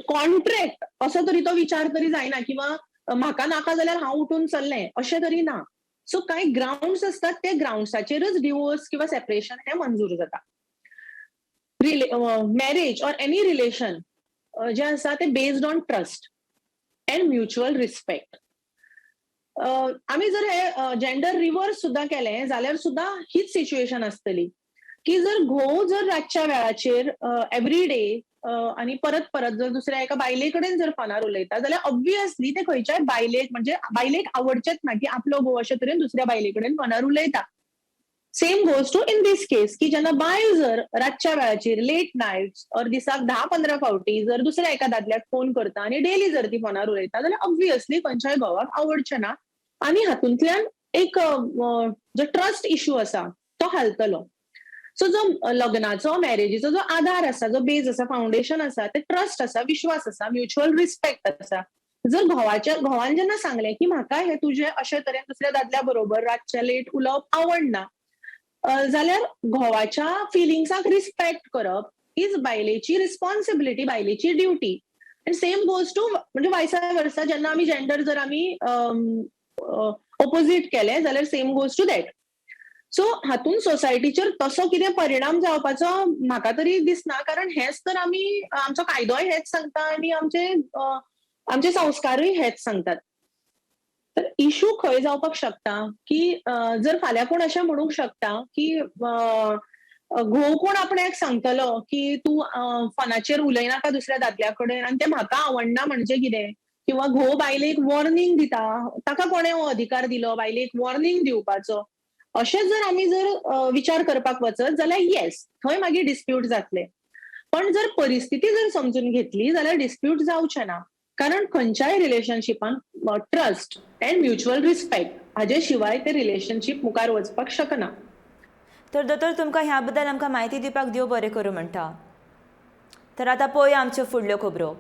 [SPEAKER 17] कॉन्ट्रॅक्ट असो तरी तो विचार तरी जायना किंवा म्हाका नाका जाल्यार हांव उठून चल्लें अशें तरी ना. सो कांय ग्रावंड्स आसतात ते ग्रावंड्साचेरच डिवोर्स किंवा सेपरेशन हें मंजूर जाता. मॅरेज ऑर एनी रिलेशन जें आसा तें based on trust and mutual respect. आमी जर हे जेंडर रिवर्स सुद्दां केलें जाल्यार सुद्दां हीच सिच्युएशन आसतली की जर घोव जर रातच्या वेळाचेर एवरी डे आनी परत परत जर दुसऱ्या एका बायले कडेन जर फोनार उलयता जाल्यार ऑब्वियसली ते खंयच्याय बायलेक म्हणजे बायलेक आवडचेच ना की आपलो घोव अशे तरेन दुसऱ्या बायले कडेन फोनार उलयता. Same goes to in this case की जेन्ना बायल जर रातच्या वेळाचेर लेट नायट्स ऑर दिसाक 10-15 फावटी जर दुसऱ्या एका दादल्याक फोन करता आनी डेली जर ती फोनार उलयता जाल्यार ऑब्वियसली खंयच्याय घोवाक आवडचें ना आनी हातूंतल्यान एक जो ट्रस्ट इशू आसा तो हालतलो. सो जो लग्नाचो मॅरेजीचो जो आधार आसा, जो बेज आसा, फावंडेशन आसा, ते ट्रस्ट आसा, विश्वास आसा, म्युच्युअल रिस्पेक्ट आसा. जर घोवान जेन्ना सांगलें की म्हाका हे तुजें अशे तरेन दुसऱ्या दादल्या बरोबर रातचें लेट उलोवप आवडना जाल्यार घोवाच्या फिलिंग्साक रिस्पेक्ट करप is बायलेची रिस्पॉन्सिबिलिटी, बायलेची duty. And same goes to म्हणजे वायसा वर्सा जेन्ना आमी जेंडर जर आमी ओपोजीट केलें जाल्यार same goes to that. So हातून सोसायटीचेर तसो कितें परिणाम जावपाचो म्हाका तरी दिसना, कारण हेच तर आमी आमचो कायदोय हेच सांगता आनी आमचे आमचे संस्कारूय हेच सांगतात. तर इशू खंय जावपाक शकता की जर फाल्यां कोण अशें म्हणूंक शकता की घोव कोण आपणाक सांगतलो की तूं फोनाचेर उलयनाका दुसऱ्या दादल्या कडेन आनी तें म्हाका आवडना म्हणजे कितें, किंवा घोव बायलेक वॉर्निंग दिता, ताका कोणें हो अधिकार दिलो बायलेक वॉर्निंग दिवपाचो, अशें जर आमी जर विचार करपाक वचत जाल्यार येस थंय मागीर डिस्प्यूट जातले. पण जर परिस्थिती जर समजून घेतली जाल्यार डिस्प्यूट जावचे ना, कारण खंयच्याय रिलेशनशिपान ट्रस्ट अँड म्युच्युअल रिस्पेक्ट हाजे शिवाय ते रिलेशनशीप मुखार वचपाक शकना.
[SPEAKER 1] तर दोतोर तुमकां ह्या बद्दल आमकां म्हायती दिवपाक देव बरें करूं म्हणटा. तर आतां पळोवया आमच्यो फुडल्यो खबरो.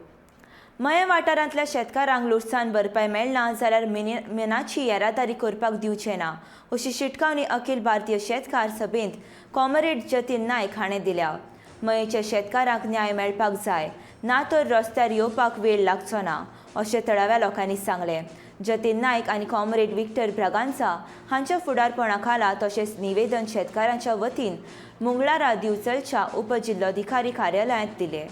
[SPEAKER 1] मयें वाठारांतल्या शेतकारांक लुकसाण भरपाय मेळना जाल्यार मिनाची येरादारी करपाक दिवचे ना अशी शिटकावणी अखिल भारतीय शेतकार सभेंत कॉमरेड जतीन नायक हाणें दिल्या. मयेच्या शेतकारांक न्याय मेळपाक जाय, ना तर रस्त्यार येवपाक वेळ लागचो ना अशें थळाव्या लोकांनी सांगलें. जतीन नायक आनी कॉमरेड विक्टर ब्रागांझा हांच्या फुडारपणा खाला तशेंच निवेदन शेतकारांच्या वतीन मंगळारा दिवचलच्या उपजिल्लोधिकारी कार्यालयांत दिलें.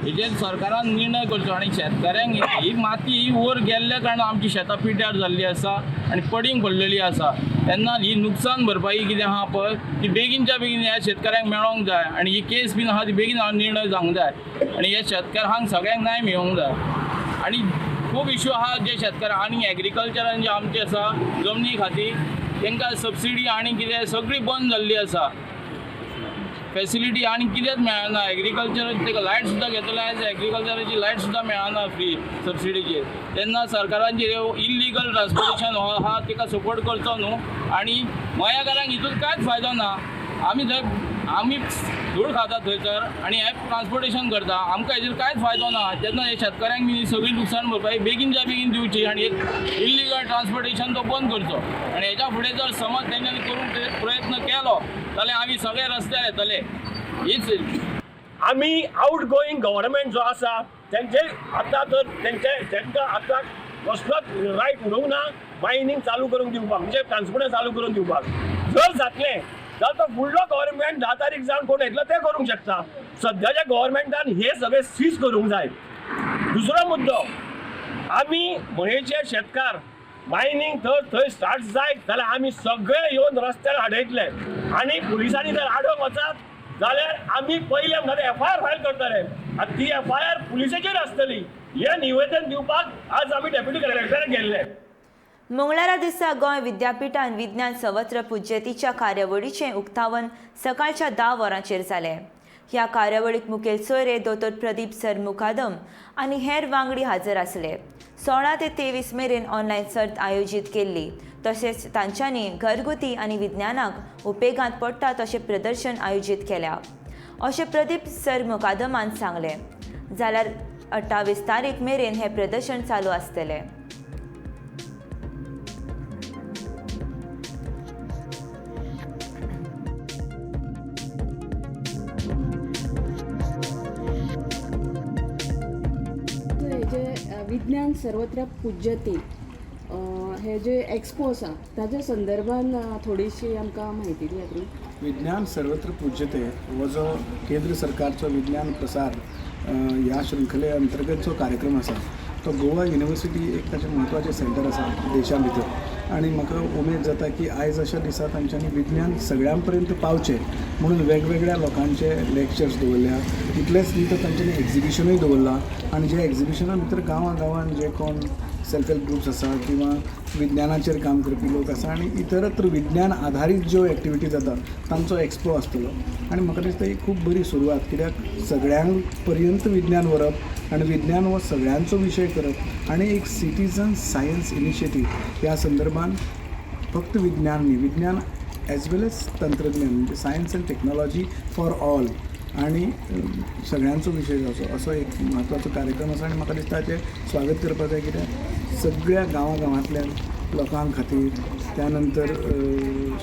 [SPEAKER 15] हेजेर सरकारान निर्णय करचो आनी शेतकऱ्यांक ही माती ही वयर गेल्ल्या कारणान आमची शेतां पिड्ड्यार जाल्ली आसा आनी पडींग पडलेली आसा. तेन्ना ही नुकसान भरपाई कितें आहा पळय ती बेगीनच्या बेगीन ह्या शेतकऱ्यांक मेळोंक जाय आनी ही केस बीन आहा ती बेगीन निर्णय जावंक जाय आनी ह्या शेतकारांक सगळ्यांक न्याय मेळोंक जाय. आनी खूब इश्यू आहा जे शेतकार आनी एग्रीकल्चरान जे आमचे आसा जमनी खातीर तांकां सबसिडी आनी कितें सगळी बंद जाल्ली आसा, फेसिलिटी आनी कितेंच मेळना. एग्रीकल्चर ताका लायट सुद्दां घेतले आयज एग्रीकल्चराची लायट सुद्दां मेळना फ्री सबसिडीचेर. तेन्ना सरकारान जे इल्लिगल ट्रान्सपोर्टेशन हो आहा ताका सपोर्ट करचो न्हू आनी मयाकारांक हितून कांयच फायदो ना. आमी थंय आमी धूळ खाता थंयसर आनी हें ट्रान्सपोर्टेशन करता, आमकां हेजेर कांयच फायदो ना. तेन्ना हे शेतकऱ्यांक बी सगळी लुकसाण भरपाई बेगीनच्या बेगीन दिवची आनी एक इल्लिगल ट्रान्सपोर्टेशन तो बंद करचो. आनी हेच्या फुडें जर समज तेंच्यांनी करूंक प्रयत्न केलो जाल्यार आमी सगळे रस्त्यार येतले. हीच
[SPEAKER 2] आमी आउट गोईंग गव्हर्मेंट जो आसा तेंचे आतां तर तेंचे तेंकां आतां कसलोच रायट उरूंक ना मायनींग चालू करूंक दिवपाक, म्हणजे ट्रान्सपोर्ट चालू करून दिवपाक. जर जातलें जाल्यार तो फुडलो गव्हर्मेंट 10 तारीख जावन कोण येतलो ते करूंक शकता. सद्याच्या गव्हर्मेंटान हे सगळे सीज करूंक जाय. दुसरो मुद्दो, आमी मयेचे शेतकार मायनींग जर थंय स्टार्ट जायत जाल्यार आमी सगळे येवन रस्त्यार आडयतले आनी पुलिसांनी जर आडोवंक वचत जाल्यार आमी पयले म्हणटा एफआयआर फायल करतले आनी ती एफआयआर पुलिसेचेर आसतली. हें निवेदन दिवपाक आज आमी डेप्युटी कलेक्टराक गेल्ले.
[SPEAKER 1] मंगळारा दिसा गोंय विद्यापिठान विज्ञान सवत्र पुज्यतीच्या कार्यावळीचें उक्तावण सकाळच्या 10 वरांचेर जालें. ह्या कार्यावळीक मुखेल सोयरे दोतोर प्रदीप सर मुकादम आनी हेर वांगडी हजर आसले. 16 ते 23 मेरेन ऑनलायन सर्त आयोजीत केल्ली, तशेंच तांच्यांनी घरगुती आनी विज्ञानाक उपेगांत पडटा तशें प्रदर्शन आयोजीत केल्या अशें प्रदीप सर मुकादमान सांगलें. जाल्यार 28 तारीख मेरेन हें प्रदर्शन चालू आसतलें.
[SPEAKER 10] विज्ञान सर्वत्र पूज्यते हे जे एक्सपो आसा ताज्या संदर्भान थोडीशी आमकां म्हायती दियात न्ही.
[SPEAKER 18] विज्ञान सर्वत्र पूज्यते हो जो केंद्र सरकारचो विज्ञान प्रसार ह्या शृंखले अंतर्गत जो कार्यक्रम आसा तो गोवा युनिवर्सिटी एक ताचें म्हत्वाचें सेंटर आसा देशा भितर. आनी म्हाका उमेद जाता की आयज अशा दिसा तांच्यांनी विज्ञान सगळ्यां पर्यंत पावचें म्हणून वेगवेगळ्या लोकांचे लेक्चर्स दवरल्या. इतलेंच न्ही तर तांच्यांनी एग्जिबिशनूय दवरलां आनी जे एग्जिबिशना भितर गांवां गांवान जे कोण सेल्फ हेल्प ग्रुप्स आसा किंवा विज्ञानाचेर काम करपी लोक आसा आनी इतरत्र विज्ञान आधारीत ज्यो एक्टिविटी जाता तांचो एक्सपो आसतलो. आनी म्हाका दिसता ही खूब बरी सुरवात, कित्याक सगळ्यांक पर्यंत विज्ञान व्हरप आनी विज्ञान हो सगळ्यांचो विशय करप आनी एक सिटीजन सायन्स इनिशिएटीव ह्या संदर्भान फक्त विज्ञान न्ही, विज्ञान एज वेल एज तंत्रज्ञान म्हणजे science and technology for all आनी सगळ्यांचो विशय जावचो असो एक म्हत्वाचो कार्यक्रम आसा. आनी म्हाका दिसता हाचें स्वागत करपाक जाय, कित्याक सगळ्या गांवां गांवांतल्यान लोकां खातीर, त्या नंतर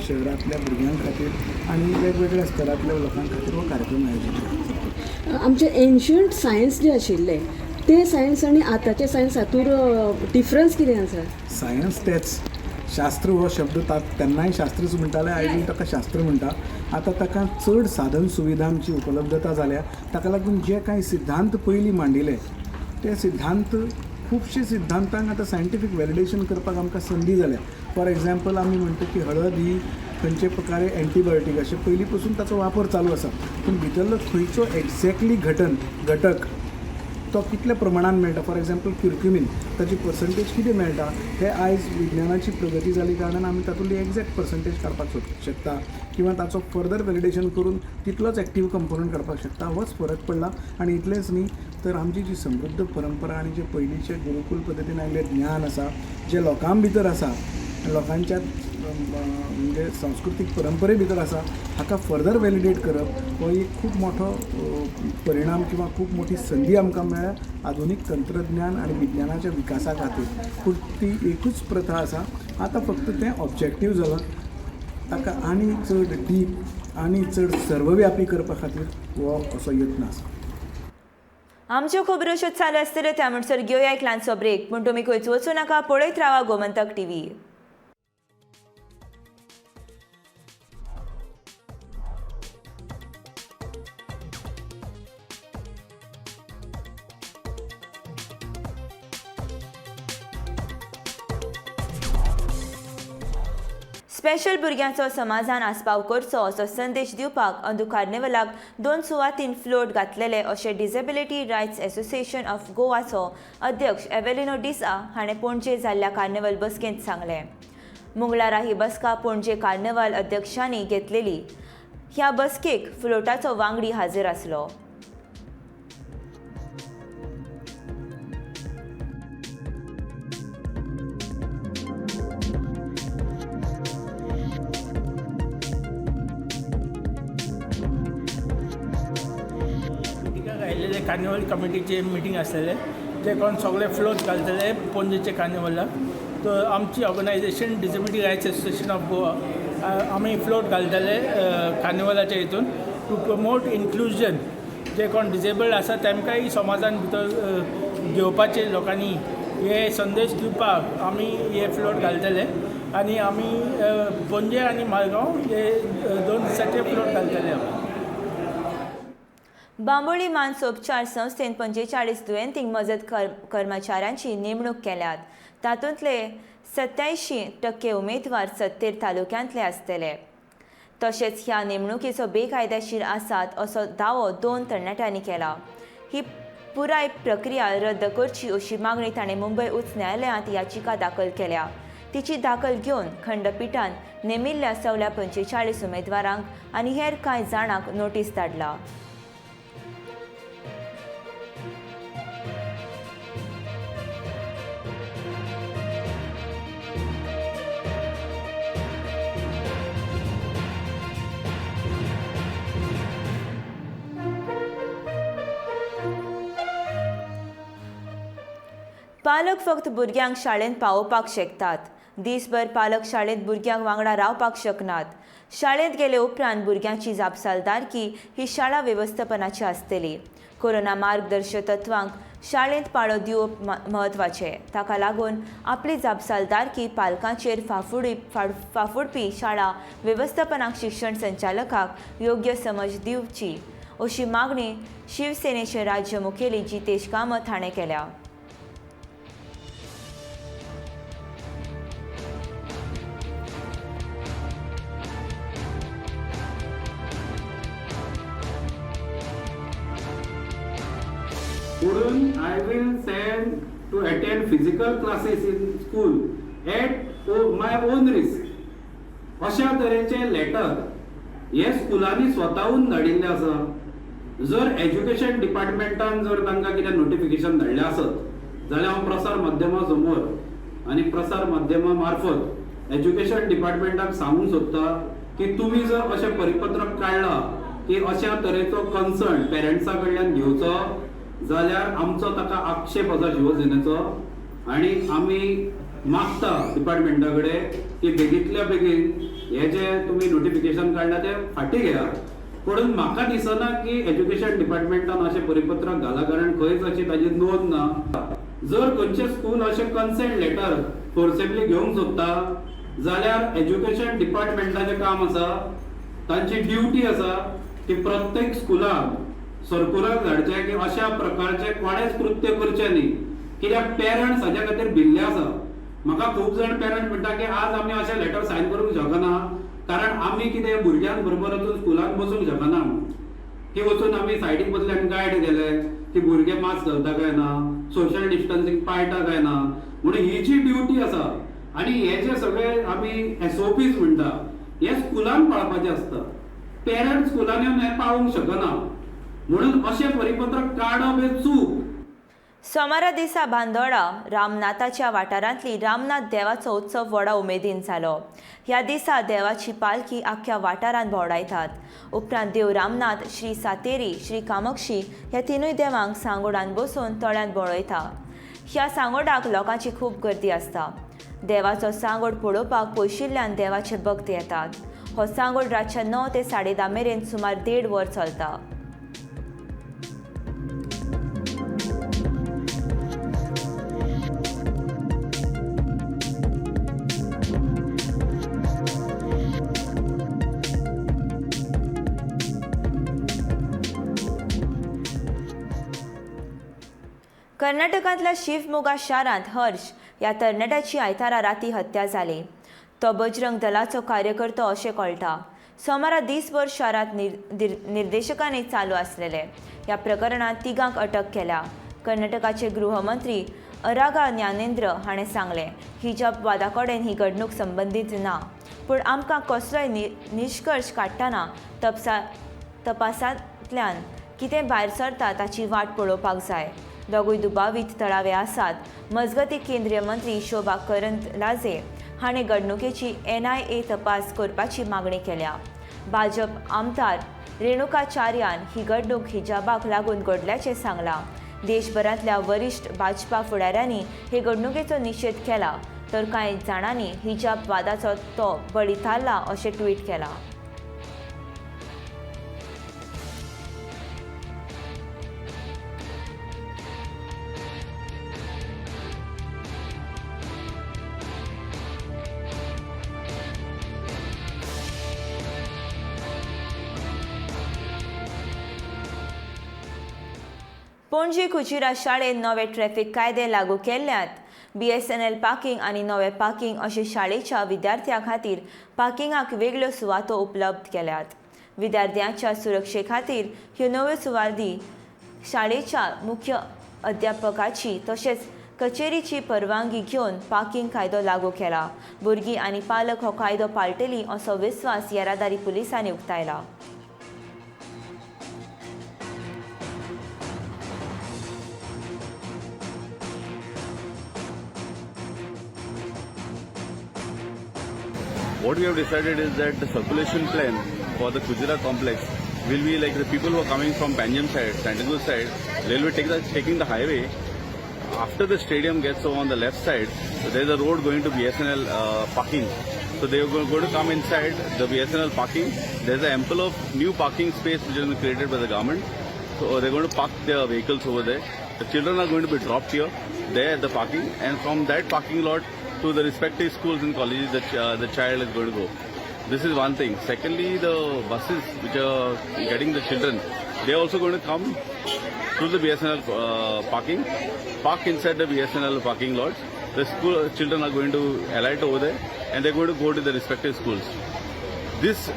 [SPEAKER 18] शहरांतल्या भुरग्यां खातीर आनी वेगवेगळ्या स्तरांतल्या लोकां खातीर हो कार्यक्रम आयोजीत केला.
[SPEAKER 10] आमचे एन्शंट सायन्स जे आशिल्ले ते सायन्स आनी आतांचे सायन्स हातूंत डिफरन्स कितें आसा?
[SPEAKER 18] सायन्स तेच, शास्त्र हो शब्द तेन्नाय शास्त्रच म्हणटाले, आयजूय ताका शास्त्र म्हणटा. आतां ताका चड साधन सुविधांची उपलब्धता जाल्या, ताका लागून जे कांय सिद्धांत पयलीं मांडिल्ले ते सिद्धांत खुबशे सिद्धांतांक आतां सायंटिफीक वेलिडेशन करपाक आमकां संदी जाल्या. फॉर एग्जाम्पल आमी म्हणटा की हळद ही खंयचे प्रकारे एंटीबायोटीक अशें पयलीं पसून ताचो वापर चालू आसा, पूण भितरलो खंयचो एग्जॅक्टली घटक तो कितल्या प्रमाणान मेळटा, फॉर एग्जाम्पल क्युर्क्युमीन ताची पर्संटेज कितें मेळटा हे आयज विज्ञानाची प्रगती जाली कारणान आमी तातूंतली एग्जॅक्ट पर्संटेज काडपाक शकता किंवा ताचो फर्दर वेलिडेशन करून तितलोच एक्टीव कंपोनंट काडपाक शकता. होच फरक पडला. आनी इतलेंच न्ही तर आमची जी समृद्ध परंपरा आनी जे पयलींचे गुरुकूल पद्दतीन आयिल्लें ज्ञान आसा, जें लोकां भितर आसा, लोकांच्या म्हणजे सांस्कृतीक परंपरे भितर आसा, हाका फर्दर वेलिडेट करप हो एक खूब मोठो परिणाम किंवा खूब मोठी संदी आमकां मेळ्ळ्या आधुनीक तंत्रज्ञान आनी विज्ञानाच्या विकासा खातीर. पूण ती एकूच प्रथा आसा, आतां फक्त तें ऑब्जेक्टीव जालां, ताका आनी चड डीप आनी चड सर्वव्यापी करपा खातीर हो असो यत्न आसा.
[SPEAKER 1] आमच्यो खबरो अश्योच चालू आसतल्यो, त्या म्हणसर घेवया एक ल्हानसो ब्रेक, पूण तुमी खंयच वचूं नाका, पळयत रावा गोमंतक टीव्ही. स्पेशल भुरग्यांचो समाजान आस्पाव करचो असो संदेश दिवपाक अंदू कार्निवलाक 2 सुवातीन फ्लोट घातलेले अशें डिसेबिलिटी रायट्स एसोसिएशन ऑफ गोवाचो अध्यक्ष एवेलिनो डिसा हाणें पणजे जाल्ल्या कार्निवल बसकेंत सांगलें. मंगळारा ही बसका पणजे कार्निवल अध्यक्षांनी घेतलेली. ह्या बसकेक फ्लोटाचो वांगडी हाजीर आसलो.
[SPEAKER 19] कार्निवल कमिटीचे मिटींग आसलेले, जे कोण सगळे फ्लोट घालतले पणजेचे कार्निवलाक. तर आमची organisation disability rights association of Goa आमी फ्लोट घालतले कार्निवलाच्या हितून टू प्रमोट इन्क्लुजन. जे कोण डिसेबल्ड आसा तेमकांय समाजान भितर घेवपाचे लोकांनी हे संदेश दिवपाक आमी हे फ्लोट घालतले. आनी आमी पणजे आनी मारगांव हे 2 दिसाचे फ्लोट घालतले.
[SPEAKER 1] बांबोळी मानसोपचार संस्थेन 45 दुयेंतींक मजत कर्मचाऱ्यांची नेमणूक केल्यात. तातूंतले 87% उमेदवार 70 तालुक्यांतले आसतले. तशेंच ह्या नेमणुकीचो बेकायदेशीर आसात असो दावो 2 तरणाट्यांनी केला. ही पुराय प्रक्रिया रद्द करची अशी मागणी ताणें मुंबय उच्च न्यायालयांत याचिका दाखल केल्या. तिची दाखल घेवन खंडपिठान नेमिल्ल्या सवल्या 45 उमेदवारांक आनी हेर कांय जाणांक नोटीस धाडला. पालक फक्त भुरग्यांक शाळेंत पावोवपाक शकतात. दिसभर पालक शाळेंत भुरग्यांक वांगडा रावपाक शकनात. शाळेंत गेले उपरांत भुरग्यांची जापसालदारकी ही शाळा वेवस्थापनाची आसतली. कोरोना मार्गदर्शक तत्वांक शाळेंत पाळो दिवप म्हत्वाचें. ताका लागून आपली जापसालदारकी पालकांचेर फाफुडपी शाळा वेवस्थापनाक शिक्षण संचालकाक योग्य समज दिवची अशी मागणी शिवसेनेचे राज्य मुखेली जितेश कामत हाणें केल्या.
[SPEAKER 20] म्हणून I will send to attend physical classes in school at my own risk अशा तरेचे लेटर हे स्कुलांनी स्वताहून धाडिल्ले आसा. जर एज्युकेशन डिपार्टमेंटान जर तांकां कितें नोटिफिकेशन धाडलें आसत जाल्यार हांव प्रसार माध्यमां समोर आनी प्रसार माध्यमां मार्फत एज्युकेशन डिपार्टमेंटाक सांगूंक सोदता की तुमी जर अशें परिपत्रक काडलां की अशा तरेचो कन्सर्न पेरंट्सा कडल्यान घेवचो जाल्यार आमचो ताका आक्षेप आसा शिवसेनेचो आनी आमी मागता डिपार्टमेंटा कडेन की बेगींतल्या बेगीन हे जे तुमी नोटिफिकेशन काडलां तें फाटीं घेयात. पूण म्हाका दिसना की एज्युकेशन डिपार्टमेंटान अशें परिपत्रक घालां, कारण खंयच अशी ताजी नोंद ना. जर खंयचें स्कूल अशें कन्सेंट लेटर फोर्सेबली घेवंक सोदता जाल्यार एज्युकेशन डिपार्टमेंटाचें काम आसा, तांची ड्युटी आसा की प्रत्येक स्कुलाक सर्कुलर धाडचें की अशा प्रकारचें कोणेंच कृत्य करचें न्ही, कित्याक पेरंट्स हाज्या खातीर भिल्ले आसा. म्हाका खूब जाण पेरंट म्हणटा की आज आमी अशें लेटर सायन करूंक शकना, कारण आमी कितें भुरग्यां बरोबर वचून स्कुलांत बसूंक शकना, की वचून आमी सायडीक बसले आनी गायड केले की भुरगे मास्क घालता काय ना, सोशल डिस्टन्सिंग पाळटा काय ना. म्हणून ही जी ड्युटी आसा आनी हे जे सगळे आमी SOPs म्हणटा हे स्कुलान पाळपाचें आसता, पेरंट्स स्कुलान येवन हें पाळूंक शकना, म्हणून अशें परिपत्रक काडप हें चूक.
[SPEAKER 1] सोमारा दिसा बांदोडा रामनाथाच्या वाठारांतली रामनाथ देवाचो उत्सव व्हडा उमेदीन जालो. ह्या दिसा देवाची पालखी आख्ख्या वाठारांत भोंवडायतात. उपरांत देव रामनाथ, श्री सातेरी, श्री कामाक्षी ह्या तिनूय देवांक सांगोडान बसून तळ्यांत भोंवडायता. ह्या सांगोडाक लोकांची खूब गर्दी आसता. देवाचो सांगोड पळोवपाक पयशिल्ल्यान देवाचे भक्त येतात. हो सांगोड रातच्या 9 ते 10:30 मेरेन सुमार 1.5 वर चलता. कर्नाटकांतल्या शिवमोगा शारांत हर्ष ह्या तरणाट्याची आयतारा राती हत्या जाली. तो बजरंग दलाचो कार्यकर्तो अशें कळटा. सोमारा दिसभर शारांत निर्देशकांनी चालू आसलेले. ह्या प्रकरणांत तिगांक अटक केल्या. कर्नाटकाचे गृहमंत्री अरागा ज्ञानेंद्र हाणें सांगलें, हिजाब वादा कडेन ही घडणूक संबंदीत ना, पूण आमकां कसलोय निश्कर्श काडटना तपासांतल्यान कितें भायर सरता ताची वाट पळोवपाक जाय. दोगूय दुबावीत थळावे आसात. मजगतीं केंद्रीय मंत्री शोभा करंदलाजे हाणें घडणुकेची NIA तपास करपाची मागणी केल्या. भाजप आमदार रेणुकाचार्यान ही घडणूक हिजाबाक लागून घडल्याचें सांगलां. देशभरांतल्या वरिश्ठ भाजपा फुडाऱ्यांनी हे घडणुकेचो निशेध केला, तर कांय जाणांनी हिजाब वादाचो तो बळी थारला अशें ट्वीट केलां. पणजी कुचिरा शाळेन नवे ट्रॅफिक कायदे लागू केल्ल्यात. BSNL parking आनी नवे पार्किंग अशे शाळेच्या विद्यार्थ्यां खातीर पार्किंगाक वेगळ्यो सुवातो उपलब्ध केल्यात. विद्यार्थ्यांच्या सुरक्षे खातीर ह्यो नव्यो सुवाती शाळेच्या मुख्य अध्यापकाची तशेंच कचेरीची परवानगी घेवन पार्किंग कायदो लागू केला. भुरगीं आनी पालक हो कायदो पाळटली असो विस्वास येरादारी पुलिसांनी उक्तायला.
[SPEAKER 8] What we have decided is that the circulation plan for the Kujira complex will be like the people who are coming from Panjim side, Santacruz side, they will be taking the highway. After the stadium gets over on the left side, so there is a road going to BSNL parking. So they are going to come inside the BSNL parking. There is an ample of new parking space which has been created by the government. So they are going to park their vehicles over there. The children are going to be dropped here, there at the parking, and from that parking lot to the respective schools and colleges the child is going to go. This is one thing. Secondly, the buses which are getting the children, they are also going to come through the BSNL parking, park inside the BSNL parking lots. The school children are going to alight over there and they are going to go to the respective schools. This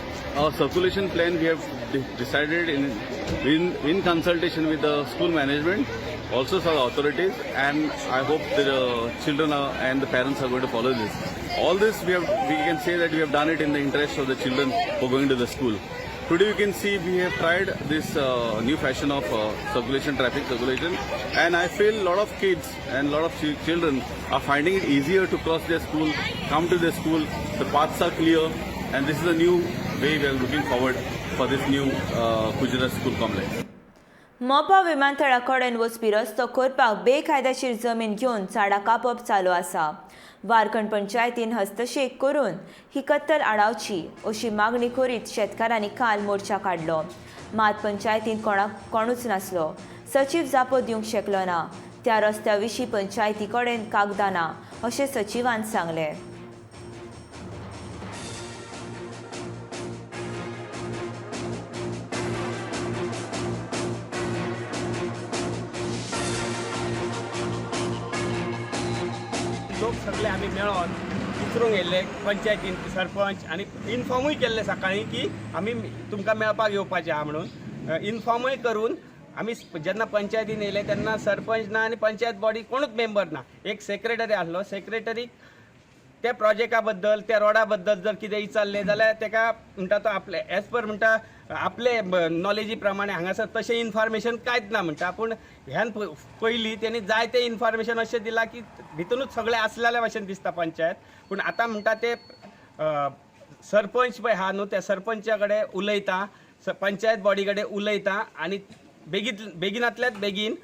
[SPEAKER 8] circulation plan we have
[SPEAKER 21] decided in consultation with the school management, also some authorities, and I hope the children and the parents are going to follow this. All this we can say that we have done it in the interest of the children who are going to the school. Today you can see we have tried this new fashion of circulation, traffic circulation, and I feel a lot of kids and a lot of children are finding it easier to cross their school, come to their school. The paths are clear, and this is a new way we are looking forward for this new Kujira school complex.
[SPEAKER 1] Mopa विमानतळा कडेन वचपी रस्तो करपाक बेकायदेशीर जमीन घेवन झाडां कापप चालू आसा. वारखंड पंचायतीन हस्तक्षेप करून ही कत्तल आडावची अशी मागणी करीत शेतकारांनी काल मोर्चा काडलो. मात पंचायतीन कोणूच नासलो. सचीव जापो दिवंक शकलो ना. त्या रस्त्या विशीं पंचायती कडेन कागदां ना अशें सचिवान सांगलें.
[SPEAKER 22] लोक सगळे आमी मेळोन विचारूंक येयल्ले पंचायतीन सरपंच आनी इन्फॉर्मूय केल्ले सकाळीं की आमी तुमकां मेळपाक येवपाचें आहा म्हणून. इन्फॉर्मूय करून आमी जेन्ना पंचायतीन येयले तेन्ना सरपंच ना आनी पंचायत बॉडी कोणूच मेंबर ना. एक सेक्रेटरी आसलो. सेक्रेटरीक त्या प्रोजेक्टा बद्दल त्या रोडा बद्दल जर कितें विचारलें जाल्यार तेका म्हणटा तो आपले एज पर म्हणटा आपले नॉलेजी प्रमाणे हांगासर तशें इन्फॉर्मेशन कांयच ना म्हणटा. पूण ह्यान पयलीं तेणी जायतें इन्फॉर्मेशन अशें दिलां की भितुनूच सगळें आसलेल्या भाशेन दिसता पंचायत. पूण आतां म्हणटा ते सरपंच पळय आहा न्हू त्या सरपंचा कडेन उलयता, पंचायत बॉडी कडेन उलयता आनी बेगिनांतल्यात बेगीन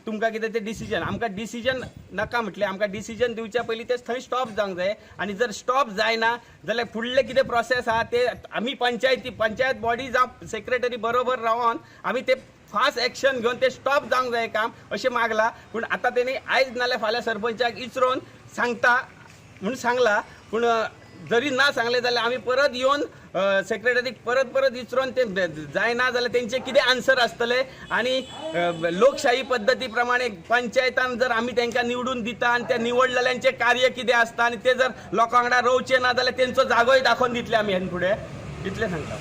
[SPEAKER 22] तुमकां कितें तें डिसिजन आमकां डिसिजन नाका म्हटलें. आमकां डिसिजन दिवच्या पयलीं तें थंय स्टॉप जावंक जाय आनी जर स्टॉप जायना जाल्यार फुडलें कितें प्रोसेस आहा ते आमी पंचायत बॉडी जावं सेक्रेटरी बरोबर रावन आमी ते फास्ट एक्शन घेवन ते स्टॉप जावंक जाय काम अशें मागलां. पूण आतां तेणी आयज नाल्यार फाल्यां सरपंचाक विचरोन सांगता म्हूण सांगलां. पूण जरी ना सांगलें जाल्यार आमी परत येवन सेक्रेटरीक परत परत विचरोन ते जायना जाल्यार तेंचे कितें आन्सर आसतले. आनी लोकशाही पद्दती प्रमाणे पंचायतान जर आमी तांकां निवडून दिता आनी त्या निवडलेल्यांचें कार्य कितें आसता आनी ते जर लोकां वांगडा रोवचे ना जाल्यार तेंचो जागोय दाखोवन दितले आमी ह्यान फुडें, इतलें सांगता.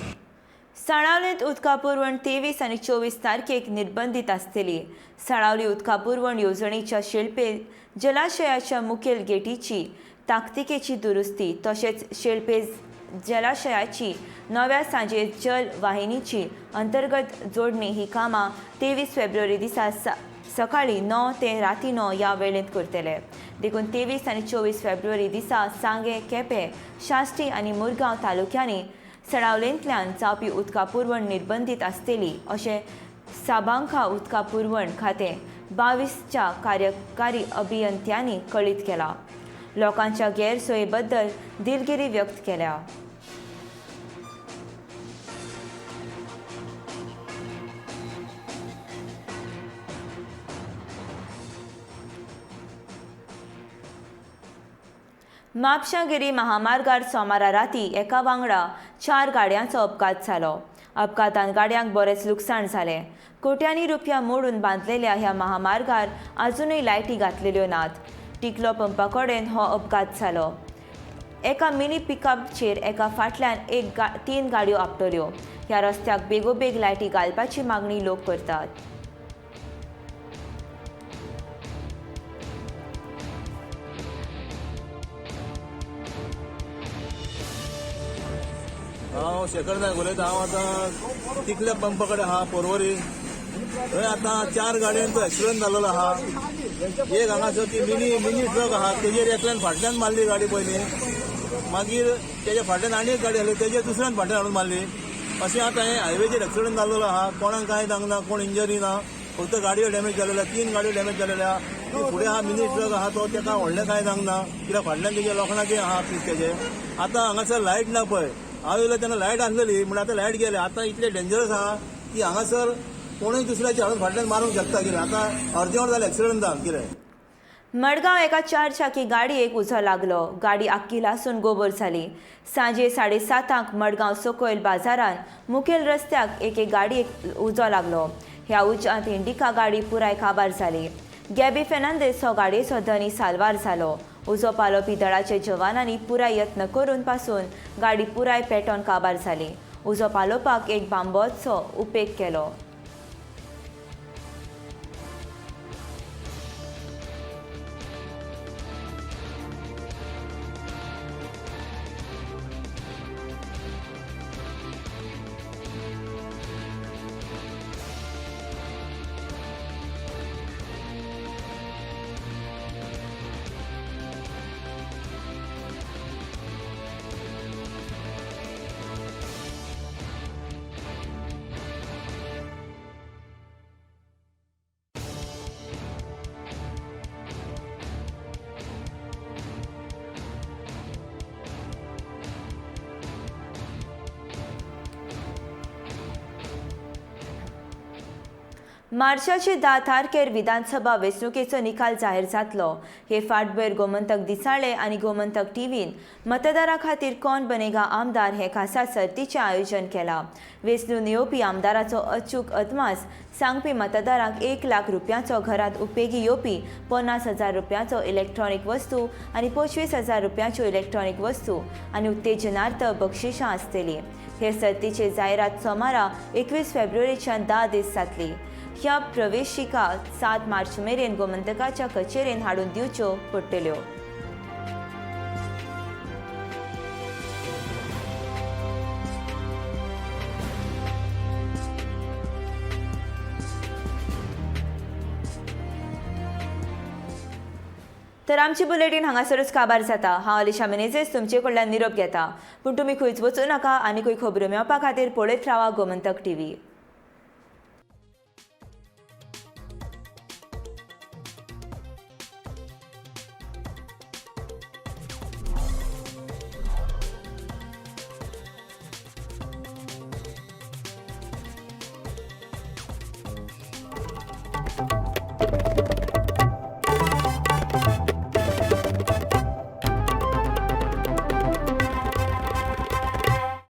[SPEAKER 1] साळावलींत उदका पुरवण 23 आनी 24 तारखेक निर्बंधीत आसतली. साळावली उदका पुरवण येवजणेच्या शेल्पे जलाशयाच्या मुखेल गेटीची ताकतिकेची दुरुस्ती तशेंच शेल्पे जलाशयाची नव्या सांजे जल वाहिनीची अंतर्गत जोडणी ही कामां 23 फेब्रुवारी दिसा सकाळीं 9 ते राती 9 ह्या वेळेंत करतले. देखून 23 आनी 24 फेब्रुवारी दिसा सांगें, केपें, साश्टी आनी मुरगांव तालुक्यांनी सडावलेंतल्यान जावपी उदका पुरवण निर्बंधीत आसतली अशें साबांखा उदका पुरवण खातें 22च्या कार्यकारी अभियंत्यांनी कळीत केलां. लोकांच्या गैरसोयीबद्दल दिलगिरी व्यक्त केल्या. म्हापशां गिरी महामार्गार सोमारा राती एका वांगडा 4 गाडयांचो अपघात जालो. अपघातान गाडयांक बरेंच लुकसाण जालें. कोट्यांनी रुपया मोडून बांदलेल्या ह्या महामार्गार आजुनूय लायटी घातलेल्यो नात. टिकलो पंपा कडेन हो अपघात जालो. एका मिनी पिकअपचेर एका फाटल्यान 3 गाडयो आपटल्यो. ह्या रस्त्याक बेगोबेग लायटी घालपाची मागणी लोक करतात.
[SPEAKER 23] हांव शेखर नायक उलयता. हांव आतां तिकल्या पंपा कडेन आहा पोरवरी. थंय आतां 4 गाडयांचो एक्सिडंट जाल्लो आहा. एक हांगासर ती मिनी ट्रक आहा, तेजेर एकल्यान फाटल्यान मारली गाडी पयलीं, मागीर तेज्या फाटल्यान आनी एक गाडी आसली तेजेर दुसऱ्यान फाटल्यान हाडून मारली. अशें आतां हें हायवेचेर एक्सिडंट जाल्लो आहा. कोणाक कांय जावंक ना, कोण इंजरी ना, फक्त गाडयो डॅमेज जालेल्यो, 3 गाडयो डॅमेज जालेल्यो. फुडें आहा मिनी ट्रक आहा तो तेका व्हडलें कांय जावंक ना, कित्याक फाटल्यान तेजे लोखणाचे आहा पीस तेजे. आतां हांगासर लायट ना पळय, हांव येयलो तेन्ना लायट आसलेली, म्हण आतां लायट गेले. आतां इतलें डेंजरस आहा की हांगासर कोणूय दुसऱ्याचे हाडून फाटल्यान मारूंक शकता कितें. आतां अर्दें वर जालें एक्सिडंट जावन कितें.
[SPEAKER 1] मडगांव एका 4 चाकी गाडयेक उजो लागलो. गाडी आख्खी लासून गोबर जाली. सांजे 7:30 मडगांव सकयल बाजारांत मुखेल रस्त्याक एके गाडयेक उजो लागलो. ह्या उज्यांत इंडिका गाडी पुराय काबार जाली. गॅबी फेर्नांदीस हो गाडयेचो धनी साल्वार जालो. उजो पालोवपी दळाच्या जवानांनी पुराय यत्न करून पासून गाडी पुराय पेटोवन काबार जाली. उजो पालोवपाक एक बांबोचो उपेग केलो. मार्चाचे 10 तारखेर विधानसभा वेंचणुकेचो निकाल जाहीर जातलो. हे फाटभुंयेर गोमंतक दिसाळे आनी गोमंतक टीव्हीन मतदारां खातीर कोण बनेगा आमदार हे खासा सर्तीचें आयोजन केलां. वेंचणून येवपी आमदाराचो अचूक अदमास सांगपी मतदारांक 1 लाख रुपयांचो घरांत उपेगी येवपी 50,000 रुपयांचो इलेक्ट्रॉनीक वस्तू आनी 25,000 रुपयांच्यो इलेक्ट्रॉनीक वस्तू आनी उत्तेजनार्थ बक्षिसां आसतलीं. हे सर्तीची जायरात सोमारा 21 फेब्रुवारीच्यान 10 दीस जातली. ह्या प्रवेशिका 7 मार्च मेरेन गोमंतकाच्या कचेरेन हाडून दिवच्यो पडटल्यो. तर आमची बुलेटीन हांगासरूच काबार जाता. हांव अलिशा मेनेझेस तुमचे कडल्यान निरोप घेता, पूण तुमी खंयच वचूं नाका आनी खंय खबरो मेळपा खातीर पळयत रावा गोमंतक टीव्ही.